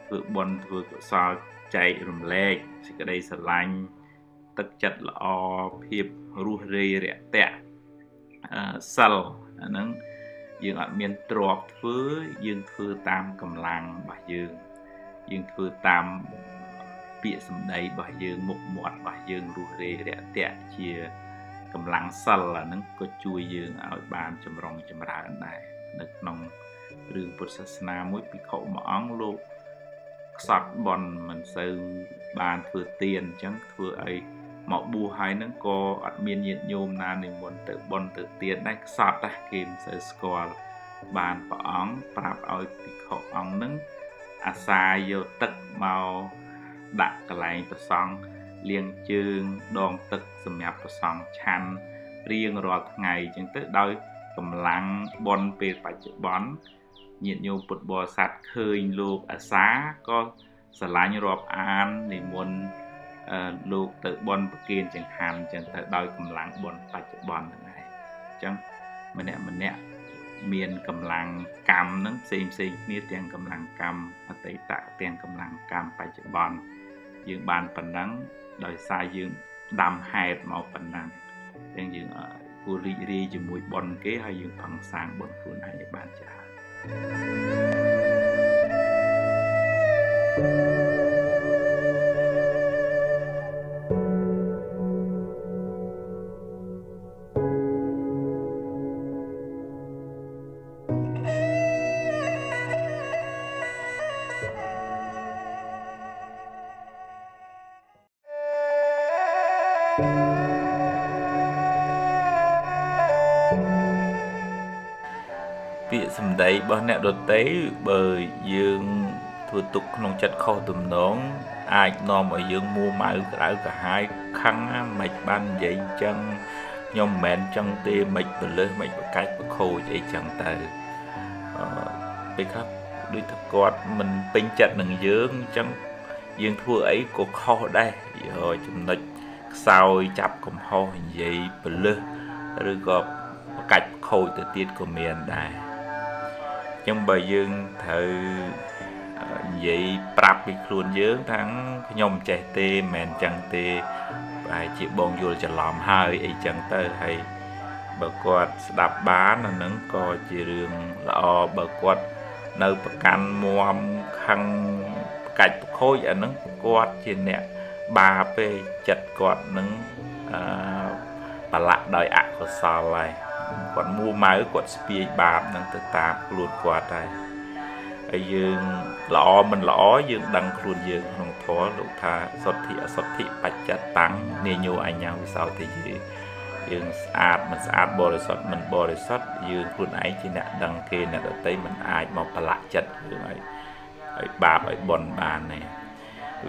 ធ្វើបុណ្យធ្វើកុសលចែករំលែកសេចក្តីស្រឡាញ់ទឹកចិត្តល្អភាពរស់រាយរាក់ទាក់សិលអាហ្នឹងយើងអត់មានទ្រព្យធ្វើយើងធ្វើតាមកម្លាំងរបស់យើងយើងធ្វើតាមពាក្យសម្ដីរបស់យើងមុខមាត់របស់យើងរស់រាយរាក់ទាក់ជាកម្លាំងសិលអាហ្នឹងក៏ជួយយើងឲ្យបានចម្រុងចម្រើនដែរនៅក្នុងរឿងពុទ្ធសាសនាមួយភិក្ខុមួយអង្គលោកខ្សត់បុណ្យមិនសូវបានធ្វើទានអញ្ចឹងធ្វើឲ្យមកបួសហើយហ្នឹងក៏អត់មានញាតិញោមណានិមន្តទៅបុណ្យទៅទានដែរខ្សត់ណាគេមិនសូវស្គាល់បានព្រះអង្គប្រាប់ឲ្យភិក្ខុអង្គហ្នឹងអាសាយកទឹកមកដាក់កន្លែងព្រះសង្ឃលាងជើងដងទឹកសម្រាប់ព្រះសង្ឃឆាន់រៀងរាល់ថ្ងៃអញ្ចឹងទៅដោយកម្លាំងបុណ្យពេលបច្ចុប្បន្នញាតិញោមពុទ្ធបរិស័ទឃើញលោកអាសាក៏ស្រឡាញ់រាប់អាននិមន្តលោកទៅបុណ្យប្រគេនចង្ហាន់អញ្ចឹងទៅដោយកម្លាំងបុណ្យបច្ចុប្បន្នហ្នឹងឯងអញ្ចឹងម្នាក់ម្នាក់មានកម្លាំងកម្មហ្នឹងផ្សេងផ្សេងគ្នាទាំងកម្លាំងកម្មអតីតទាំងកម្លាំងកម្មបច្ចុប្បន្នយើងបានប៉ុណ្ណឹងដោយសារយើងដាំហេតុមកប៉ុណ្ណឹងអញ្ចឹងយើងគួររីករាយជាមួយបុណ្យគេហើយយើងប្រឹងសាងបុណ្យខ្លួនឯងឲ្យបានច្រើនពាក្យសម្ដីរបស់អ្នកដទៃបើយើងធ្វើទុកក្នុងចិត្តខុសទំនងអាចនាំឲ្យយើងមួម៉ៅក្តៅក្រហាយខឹងមិនបាននិយាយអញ្ចឹង ខ្ញុំមិនមែនចឹងទេមិនបលឹះមិនប្រកាច់ប្រខូចអីចឹងទៅពេលខ្លះដូចថាគាត់មិនពេញចិត្តនឹងយើងអញ្ចឹងយើងធ្វើអីក៏ខុសដែរចំណុចខ្សោយចាប់កំហុសនិយាយបលឹះឬក៏ប្រកាច់ប្រខូចទៅទៀតក៏មានដែរអញ្ចឹងបើយើងត្រូវនិយាយប្រាប់ពីខ្លួនយើងថាខ្ញុំចេះទេមិនមែនចឹងទេប្រហែលជាបងយល់ច្រឡំហើយអីចឹងទៅហើយបើគាត់ស្ដាប់បានអានឹងក៏ជារឿងល្អបើគាត់នៅប្រកាន់មាំខឹងប្រកាច់ប្រខូចអានឹងគាត់ជាអ្នកបាបទេចិត្តគាត់នឹងប្រឡាក់ដោយអកុសលហើយគាត់មួម៉ៅគាត់ស្ពាយបាបនឹងទៅតាមខ្លួនគាត់ហើយហើយយើងល្អមិនល្អយើងដឹងខ្លួនយើងក្នុងធម៌លោកថាសុទ្ធិអសុទ្ធិបច្ចតាំងនាញោអញ្ញវិសោទយេយើងស្អាតមិនស្អាតបរិសុទ្ធមិនបរិសុទ្ធយើងខ្លួនឯងជាអ្នកដឹងគេអ្នកដទៃមិនអាចមកប្រឡាក់ចិត្តយើងឲ្យបាបឲ្យបុណ្យបានទេ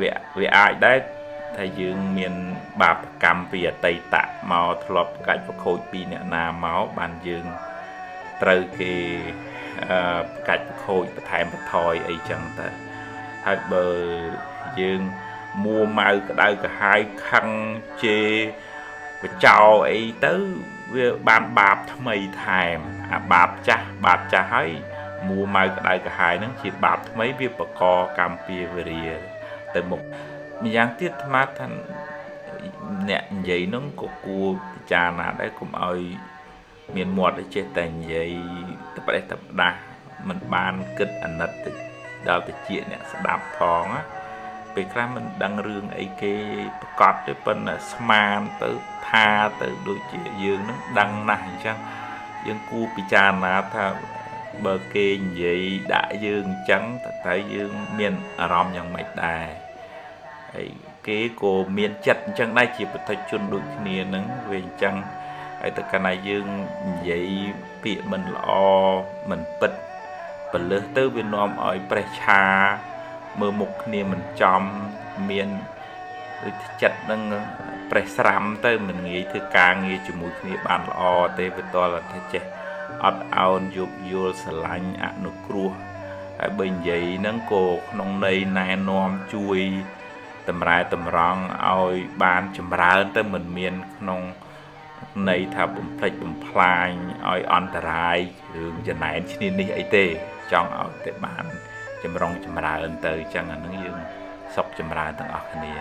វាអាចដែរថាយើងមានបាបកម្មពីអតីតមកធ្លាប់កាច់ប្រខូចពីអ្នកណាមកបានយើងត្រូវគេកាច់ប្រខូចបន្ថែមបន្ថយអីចឹងទៅហើយបើយើងមួម៉ៅក្តៅក្រហាយខឹងជេរបចោអីទៅវាបានបាបថ្មីថែមអាបាបចាស់បាបចាស់ហើយមួម៉ៅក្តៅក្រហាយហ្នឹងជាបាបថ្មីវាបកកម្មពៀវរាទៅមុខម្យ៉ាងទៀតអាត្មាថាអ្នកនិយាយហ្នឹងក៏គួរពិចារណាដែរកុំឲ្យមានមាត់ចេះតែនិយាយតប្រេះតផ្ដាស់មិនបានគិតអាណិតទៅដល់តិចអ្នកស្ដាប់ផងណាពេលខ្លះមិនដឹងរឿងអីគេប្រកាសទេប៉ុន្តែស្មានទៅថាទៅដូចជាយើងនឹងដឹងណាស់អញ្ចឹងយើងគួរពិចារណាថាបើគេនិយាយដាក់យើងអញ្ចឹងតើយើងមានអារម្មណ៍យ៉ាងម៉េចដែរហើយគេក៏មានចិត្តអញ្ចឹងដែរជាពុទ្ធជនដូចគ្នានឹងវាអញ្ចឹងហើយតែកាលណាយើងនិយាយពាក្យមិនល្អមិនពិតពលឹះទៅវានាំឲ្យប្រេះឆាមើលមុខគ្នាមិនចំមានដូចចិត្តនឹងប្រេះស្រាំទៅមិនងាយធ្វើការងារជាមួយគ្នាបានល្អទេវាតលថាចេះអត់ឱនយោគយល់ស្រឡាញ់អនុគ្រោះហើយបើនិយាយហ្នឹងក៏ក្នុងន័យណែនាំជួយតម្រែតម្រង់ឲ្យបានចម្រើនទៅមិនមានក្នុងន័យថាបំផ្លិចបំផ្លាញឲ្យអន្តរាយរឿងចំណែនឈ្នានេះអីទេចង់ឲ្យតែបានចម្រុងចម្រើនទៅអញ្ចឹងអានឹងយើងសុខចម្រើនទាំងអស់គ្នា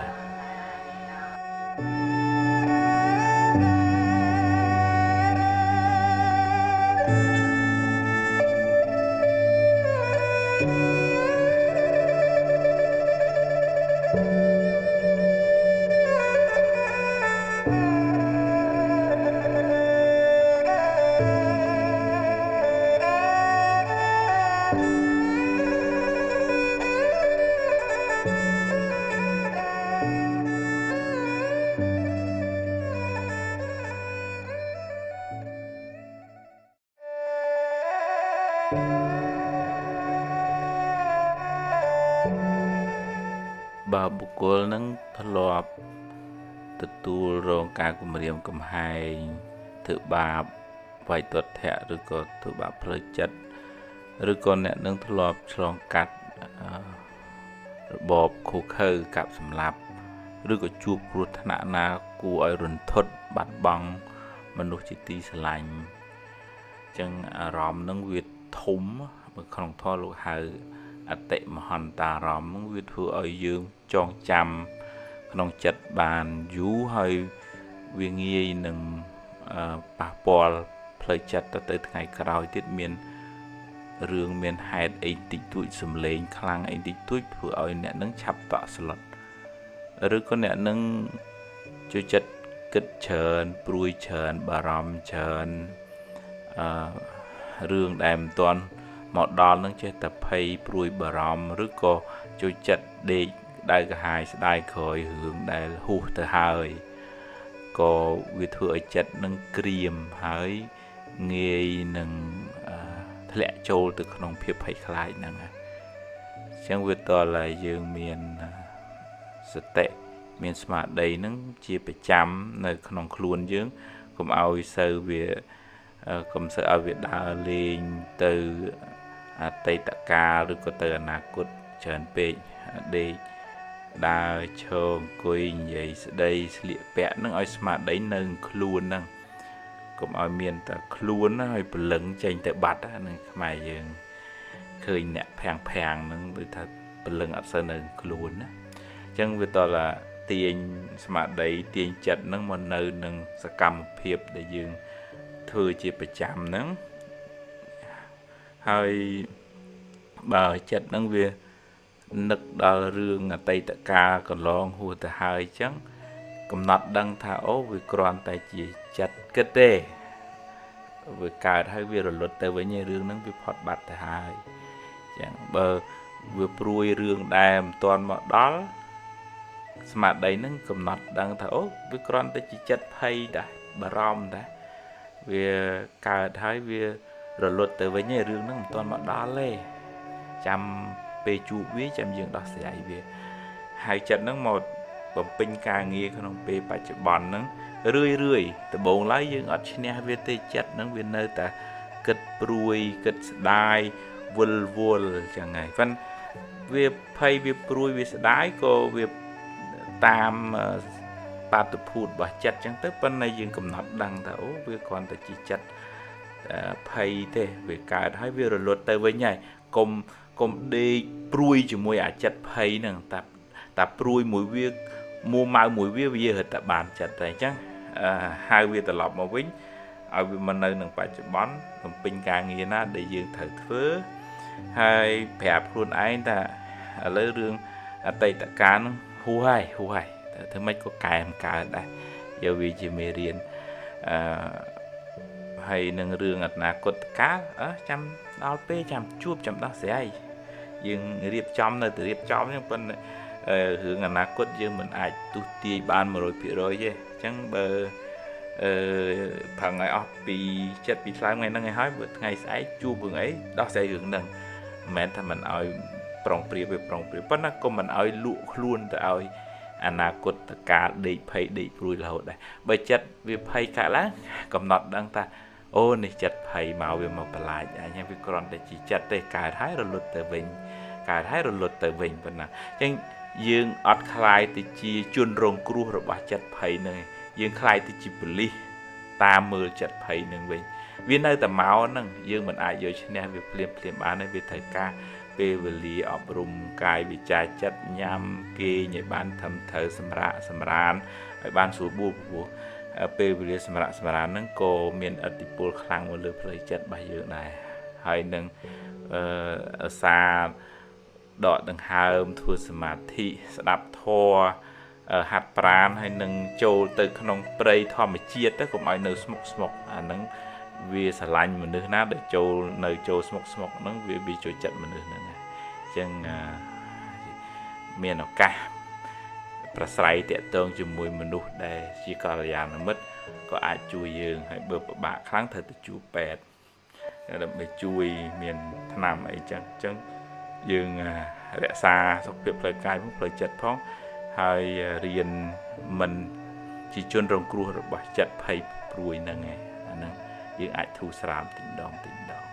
បើបុគ្គលនឹងធ្លាប់ទទួលរងការគំរាមកំហែងធ្វើបាបវាយទាត់ធាក់ឬក៏ធ្វើបាបផ្លូវចិត្តឬក៏អ្នកនឹងធ្លាប់ឆ្លងកាត់របបឃោឃៅកាប់សម្លាប់ឬក៏ជួបគ្រោះថ្នាក់ណាគួរឲ្យរន្ធត់បាត់បង់មនុស្សជាទីស្រឡាញ់អញ្ចឹងអារម្មណ៍នឹងវាធំក្នុងធម៌លោកហៅអតិមហន្តារម្មណ៍វាធ្វើឲ្យយើងចងចាំក្នុងចិត្តបានយូរហើយវាងាយនឹងប៉ះពាល់ផ្លូវចិត្តទៅថ្ងៃក្រោយទៀតមានរឿងមានហេតុអីតិចតួចសំឡេងខ្លាំងអីតិចតួចធ្វើឲ្យអ្នកនឹងឆាប់តក់ស្លុតឬក៏អ្នកនឹងចូលចិត្តគិតច្រើនព្រួយច្រើនបារម្ភច្រើនរឿងដែលមិនទាន់មកដល់នឹងចេះតែភ័យព្រួយបារម្ភឬក៏ចូលចិត្តដេកក្តៅក្រហាយស្ដាយក្រោយរឿងដែលហួសទៅហើយក៏វាធ្វើឲ្យចិត្តនឹងក្រៀមហើយងាយនឹងធ្លាក់ចូលទៅក្នុងភាពភ័យខ្លាចហ្នឹងអញ្ចឹងវាតលតែយើងមានសតិមានស្មារតីហ្នឹងជាប្រចាំនៅក្នុងខ្លួនយើង កុំឲ្យសូវវាកុំសូវឲ្យវាដើរលេងទៅអតីតកាលឬក៏ទៅអនាគតច្រើនពេកដេកដើរឈរអង្គុយនិយាយស្ដីស្លៀកពាក់នឹងឲ្យស្មារតីនៅខ្លួនហ្នឹងកុំឲ្យមានតែខ្លួនណាឲ្យព្រលឹងចេញទៅបាត់ហ្នឹងខ្មែរយើងឃើញអ្នកភាំងភាំងហ្នឹងដូចថាព្រលឹងអត់សូវនៅខ្លួនណាអញ្ចឹងវាតឡាទាញស្មារតីទាញចិត្តហ្នឹងមកនៅនឹងសកម្មភាពដែលយើងធ្វើជាប្រចាំហ្នឹងហើយបើចិត្តហ្នឹងវានឹកដល់រឿងអតីតកាលកន្លងហួសទៅហើយអញ្ចឹងកំណត់ដឹងថាអូវាគ្រាន់តែជាចិត្តគិតទេវាកើតហើយវារលត់ទៅវិញឯរឿងហ្នឹងវាផុតបាត់ទៅហើយអញ្ចឹងបើវាព្រួយរឿងដែលមិនទាន់មកដល់ស្មារតីហ្នឹងកំណត់ដឹងថាអូវាគ្រាន់តែជាចិត្តភ័យដែរបារម្ភដែរវាកើតហើយវារលត់ទៅវិញឯរឿងហ្នឹងមិនទាន់មកដល់ទេចាំពេលជួបវាចាំយើងដោះស្រាយវាហើយចិត្តហ្នឹងមកបំពេញការងារក្នុងពេលបច្ចុប្បន្នហ្នឹងរឿយរឿយដំបូងឡើយយើងអត់ឈ្នះវាទេចិត្តហ្នឹងវានៅតែគិតព្រួយគិតស្ដាយវិលវល់ចឹងហើយប៉ុន្តែវាភ័យវាព្រួយវាស្ដាយក៏វាតាមបាតុភូតរបស់ចិត្តចឹងទៅប៉ុន្តែយើងកំណត់ដឹងថាអូវាគ្រាន់តែជាចិត្តភ័យទេវាកើតហើយវារលត់ទៅវិញហើយកុំដេកព្រួយជាមួយអាចិត្តភ័យហ្នឹងតាព្រួយមួយវាមួម៉ៅមួយវាវារត់តែបានចិត្តតែអញ្ចឹងហៅវាត្រឡប់មកវិញឲ្យវាមកនៅនឹងបច្ចុប្បន្នបំពេញការងារណាដែលយើងត្រូវធ្វើហើយប្រាប់ខ្លួនឯងថាឥឡូវរឿងអតីតកាលហ្នឹងហួសហើយហួសហើយតែធ្វើម៉េចក៏កែមិនកើតដែរយកវាជាមេរៀនអឺហើយនឹងរឿងអនាគតកាលចាំដល់ពេលចាំជួបចាំដោះស្រាយយើងរៀបចំនៅតែរៀបចំហ្នឹងប៉ុន្តែរឿងអនាគតយើងមិនអាចទស្សន៍ទាយបាន 100% ទេអញ្ចឹងបើប្រឹងឲ្យអស់ពីចិត្តពីថ្លើមថ្ងៃហ្នឹងឲ្យហើយបើថ្ងៃស្អែកជួបរឿងអីដោះស្រាយរឿងហ្នឹងមិនមែនថាមិនឲ្យប្រុងប្រៀបវាប្រុងប្រៀបប៉ុន្តែក៏មិនឲ្យលក់ខ្លួនទៅឲ្យអនាគតកាលដេកភ័យដេកព្រួយរហូតដែរបើចិត្តវាភ័យកាក់ឡើងកំណត់ដឹងថាអូនេះចិត្តភ័យមកវាមកបន្លាចអញវាគ្រាន់តែជាចិត្តទេកើតហើយរលត់ទៅវិញកើតហើយរលត់ទៅវិញប៉ុណ្ណាអញ្ចឹងយើងអត់ខ្លាយទៅជាជនរងគ្រោះរបស់ចិត្តភ័យហ្នឹងយើងខ្លាយទៅជាប៉ូលីសតាមមើលចិត្តភ័យហ្នឹងវិញវានៅតែមកហ្នឹងយើងមិនអាចយកឈ្នះវាភ្លាមភ្លាមបានទេវាត្រូវការពេលវេលាអប់រំកាយវិចារចិត្តញ៉ាំគេងឲ្យបានត្រឹមត្រូវសម្រាកសម្រានឲ្យបានស្រួលបួលព្រោះពេលវេលាសម្រាកសម្រានហ្នឹងក៏មានឥទ្ធិពលខ្លាំងមកលើផ្លូវចិត្តរបស់យើងដែរហើយនឹងអសាដកដង្ហើមធ្វើសមាធិស្ដាប់ធម៌ហាត់ប្រាណហើយនឹងចូលទៅក្នុងព្រៃធម្មជាតិទៅកុំឲ្យនៅស្មុកស្មុកអាហ្នឹងវាស្រឡាញ់មនុស្សណាដែលចូលនៅចូលស្មុកស្មុកហ្នឹងវាចូលចិត្តមនុស្សហ្នឹងអញ្ចឹងមានឱកាសប្រស្រ័យតាក់ទងជាមួយមនុស្សដែលជាកល្យាណមិត្តក៏អាចជួយយើងហើយបើពិបាកខ្លាំងត្រូវទៅជួបពេទ្យដើម្បីជួយមានថ្នាំអីចឹងអញ្ចឹងយើងរក្សាសុខភាពផ្លូវកាយផងផ្លូវចិត្តផងហើយរៀនមិនជាជនរងគ្រោះរបស់ចិត្តភ័យព្រួយហ្នឹងឯងអាហ្នឹងយើងអាចធូរស្រាលតិចម្ដងតិចម្ដង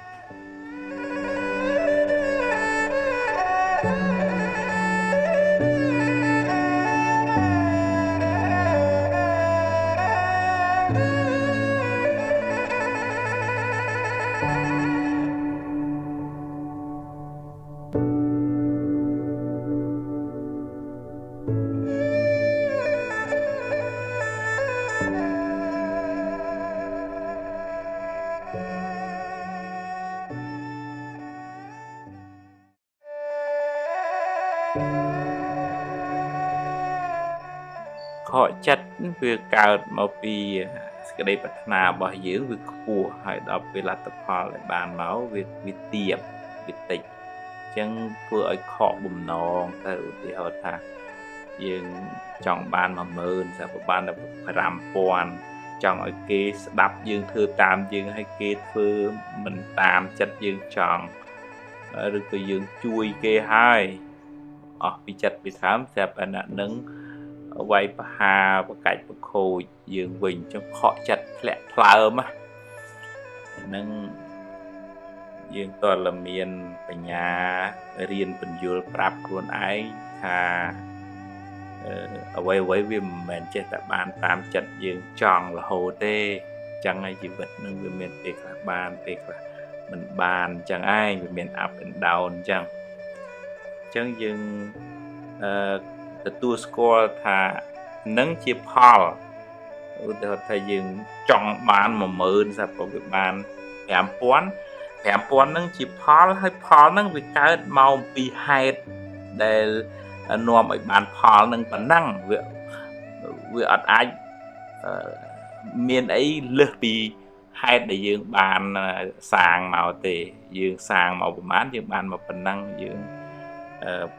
ខកចិត្តវាកើតមកពីសេចក្តីប្រាថ្នារបស់យើងវាខ្ពស់ហើយដល់ពេលលទ្ធផលដែលបានមកវាទាបវាតិចអញ្ចឹងធ្វើឲ្យខកបំណងទៅឧទាហរណ៍ថាយើងចង់បាន 10000 ស្រាប់បានតែ 5000 ចង់ឲ្យគេស្ដាប់យើងធ្វើតាមយើងឲ្យគេធ្វើមិនតាមចិត្តយើងចង់ឬក៏យើងជួយគេហើយអស់ពីចិត្តពីថ្លើមស្រាប់អានឹង វាយប្រហារបកាច់ប្រខូចយើងវិញអញ្ចឹងខកចិត្តធ្លាក់ថ្លើមហ្នឹងយើងតើមានបញ្ញារៀនពន្យល់ប្រាប់ខ្លួនឯងថាអ្វីអ្វីវាមិនមែនចេះតែបានតាមចិត្តយើងចង់រហូតទេអញ្ចឹងហើយជីវិតនឹងវាមានពេលខ្លះបានពេលខ្លះមិនបានអញ្ចឹងឯងវាមាន up and down អញ្ចឹងអញ្ចឹងយើងទទួលស្គាល់ថានឹងជាផលឧទាហរណ៍ថាយើងចង់បាន10000ស្រាប់ក៏វាបាន5000 5000ហ្នឹងជាផលហើយផលហ្នឹងវាកើតមកអំពីហេតុដែលនាំឲ្យបានផលនឹងប៉ុណ្ណឹងវាអត់អាចមានអីលើសពីហេតុដែលយើងបានសាងមកទេយើងសាងមកប្រហែលយើងបានមកប៉ុណ្ណឹងយើង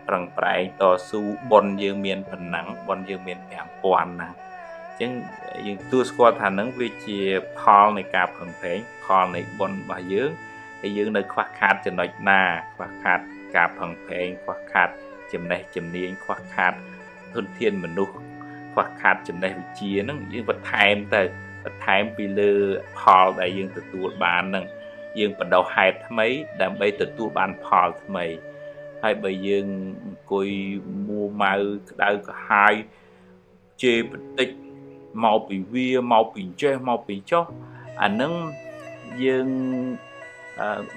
ប្រឹងប្រែងតស៊ូបុណ្យយើងមានប៉ុណ្ណឹងបុណ្យយើងមាន5000ហ្នឹងអញ្ចឹងយើងទទួលស្គាល់ថាហ្នឹងវាជាផលនៃការប្រឹងប្រែងផលនៃបុណ្យរបស់យើងហើយយើងនៅខ្វះខាតចំណុចណាខ្វះខាតការប្រឹងប្រែងខ្វះខាតចំណេះជំនាញខ្វះខាតធនធានមនុស្សខ្វះខាតចំណេះវិជ្ជាហ្នឹងយើងបន្ថែមទៅបន្ថែមពីលើផលដែលយើងទទួលបានហ្នឹងយើងបណ្ដុះហេតុថ្មីដើម្បីទទួលបានផលថ្មីហើយបើយើងអង្គុយមួម៉ៅក្តៅក្រហាយជេរបតិចមកពីវាមកពីចេះមកពីចុះអាហ្នឹងយើង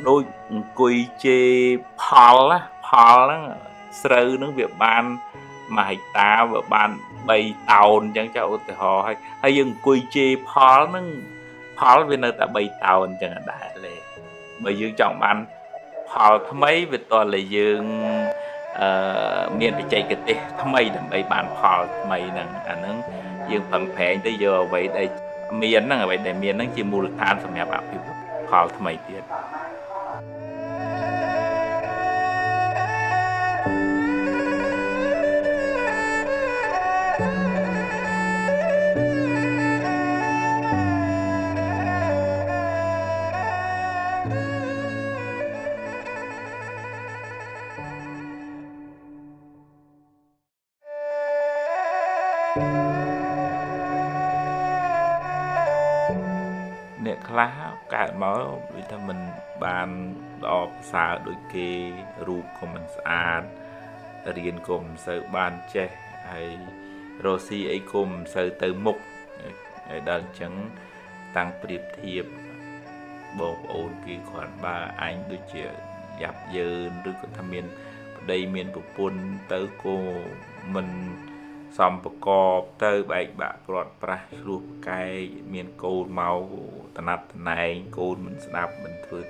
ដូចអង្គុយជេរផលណាផលហ្នឹងស្រូវហ្នឹងវាបាន1ហិកតាវាបាន3តោនអញ្ចឹងចុះឧទាហរណ៍ហើយយើងអង្គុយជេរផលហ្នឹងផលវានៅតែ3តោនអញ្ចឹងដែរទេបើយើងចង់បានផលថ្មីវាតតែយើងមានបច្ចេកទេសថ្មីដើម្បីបានផលថ្មីហ្នឹងអាហ្នឹងយើងប្រឹងប្រែងទៅយកអ្វីដែលមានហ្នឹងអ្វីដែលមានហ្នឹងជាមូលដ្ឋានសម្រាប់អភិវឌ្ឍផលថ្មីទៀតអ្នកខ្លះកើតមកដូចថាមិនបានល្អប្រសើរដូចគេរូបក៏មិនស្អាតរៀនក៏មិនសូវបានចេះហើយរកស៊ីអីក៏មិនសូវទៅមុខហើយដល់អញ្ចឹងតាំងប្រៀបធៀបបងប្អូនគេគ្រាន់បើអញដូចជាយ៉ាប់យ៉ឺនឬក៏ថាមានប្តីមានប្រពន្ធទៅក៏មិនសំប្រកបទៅបែកបាក់ព្រាត់ប្រាសឆ្លោះប្រកែកមានកូនមកតំណាត់តំណែងកូនមិនស្ដាប់មិនធ្វើ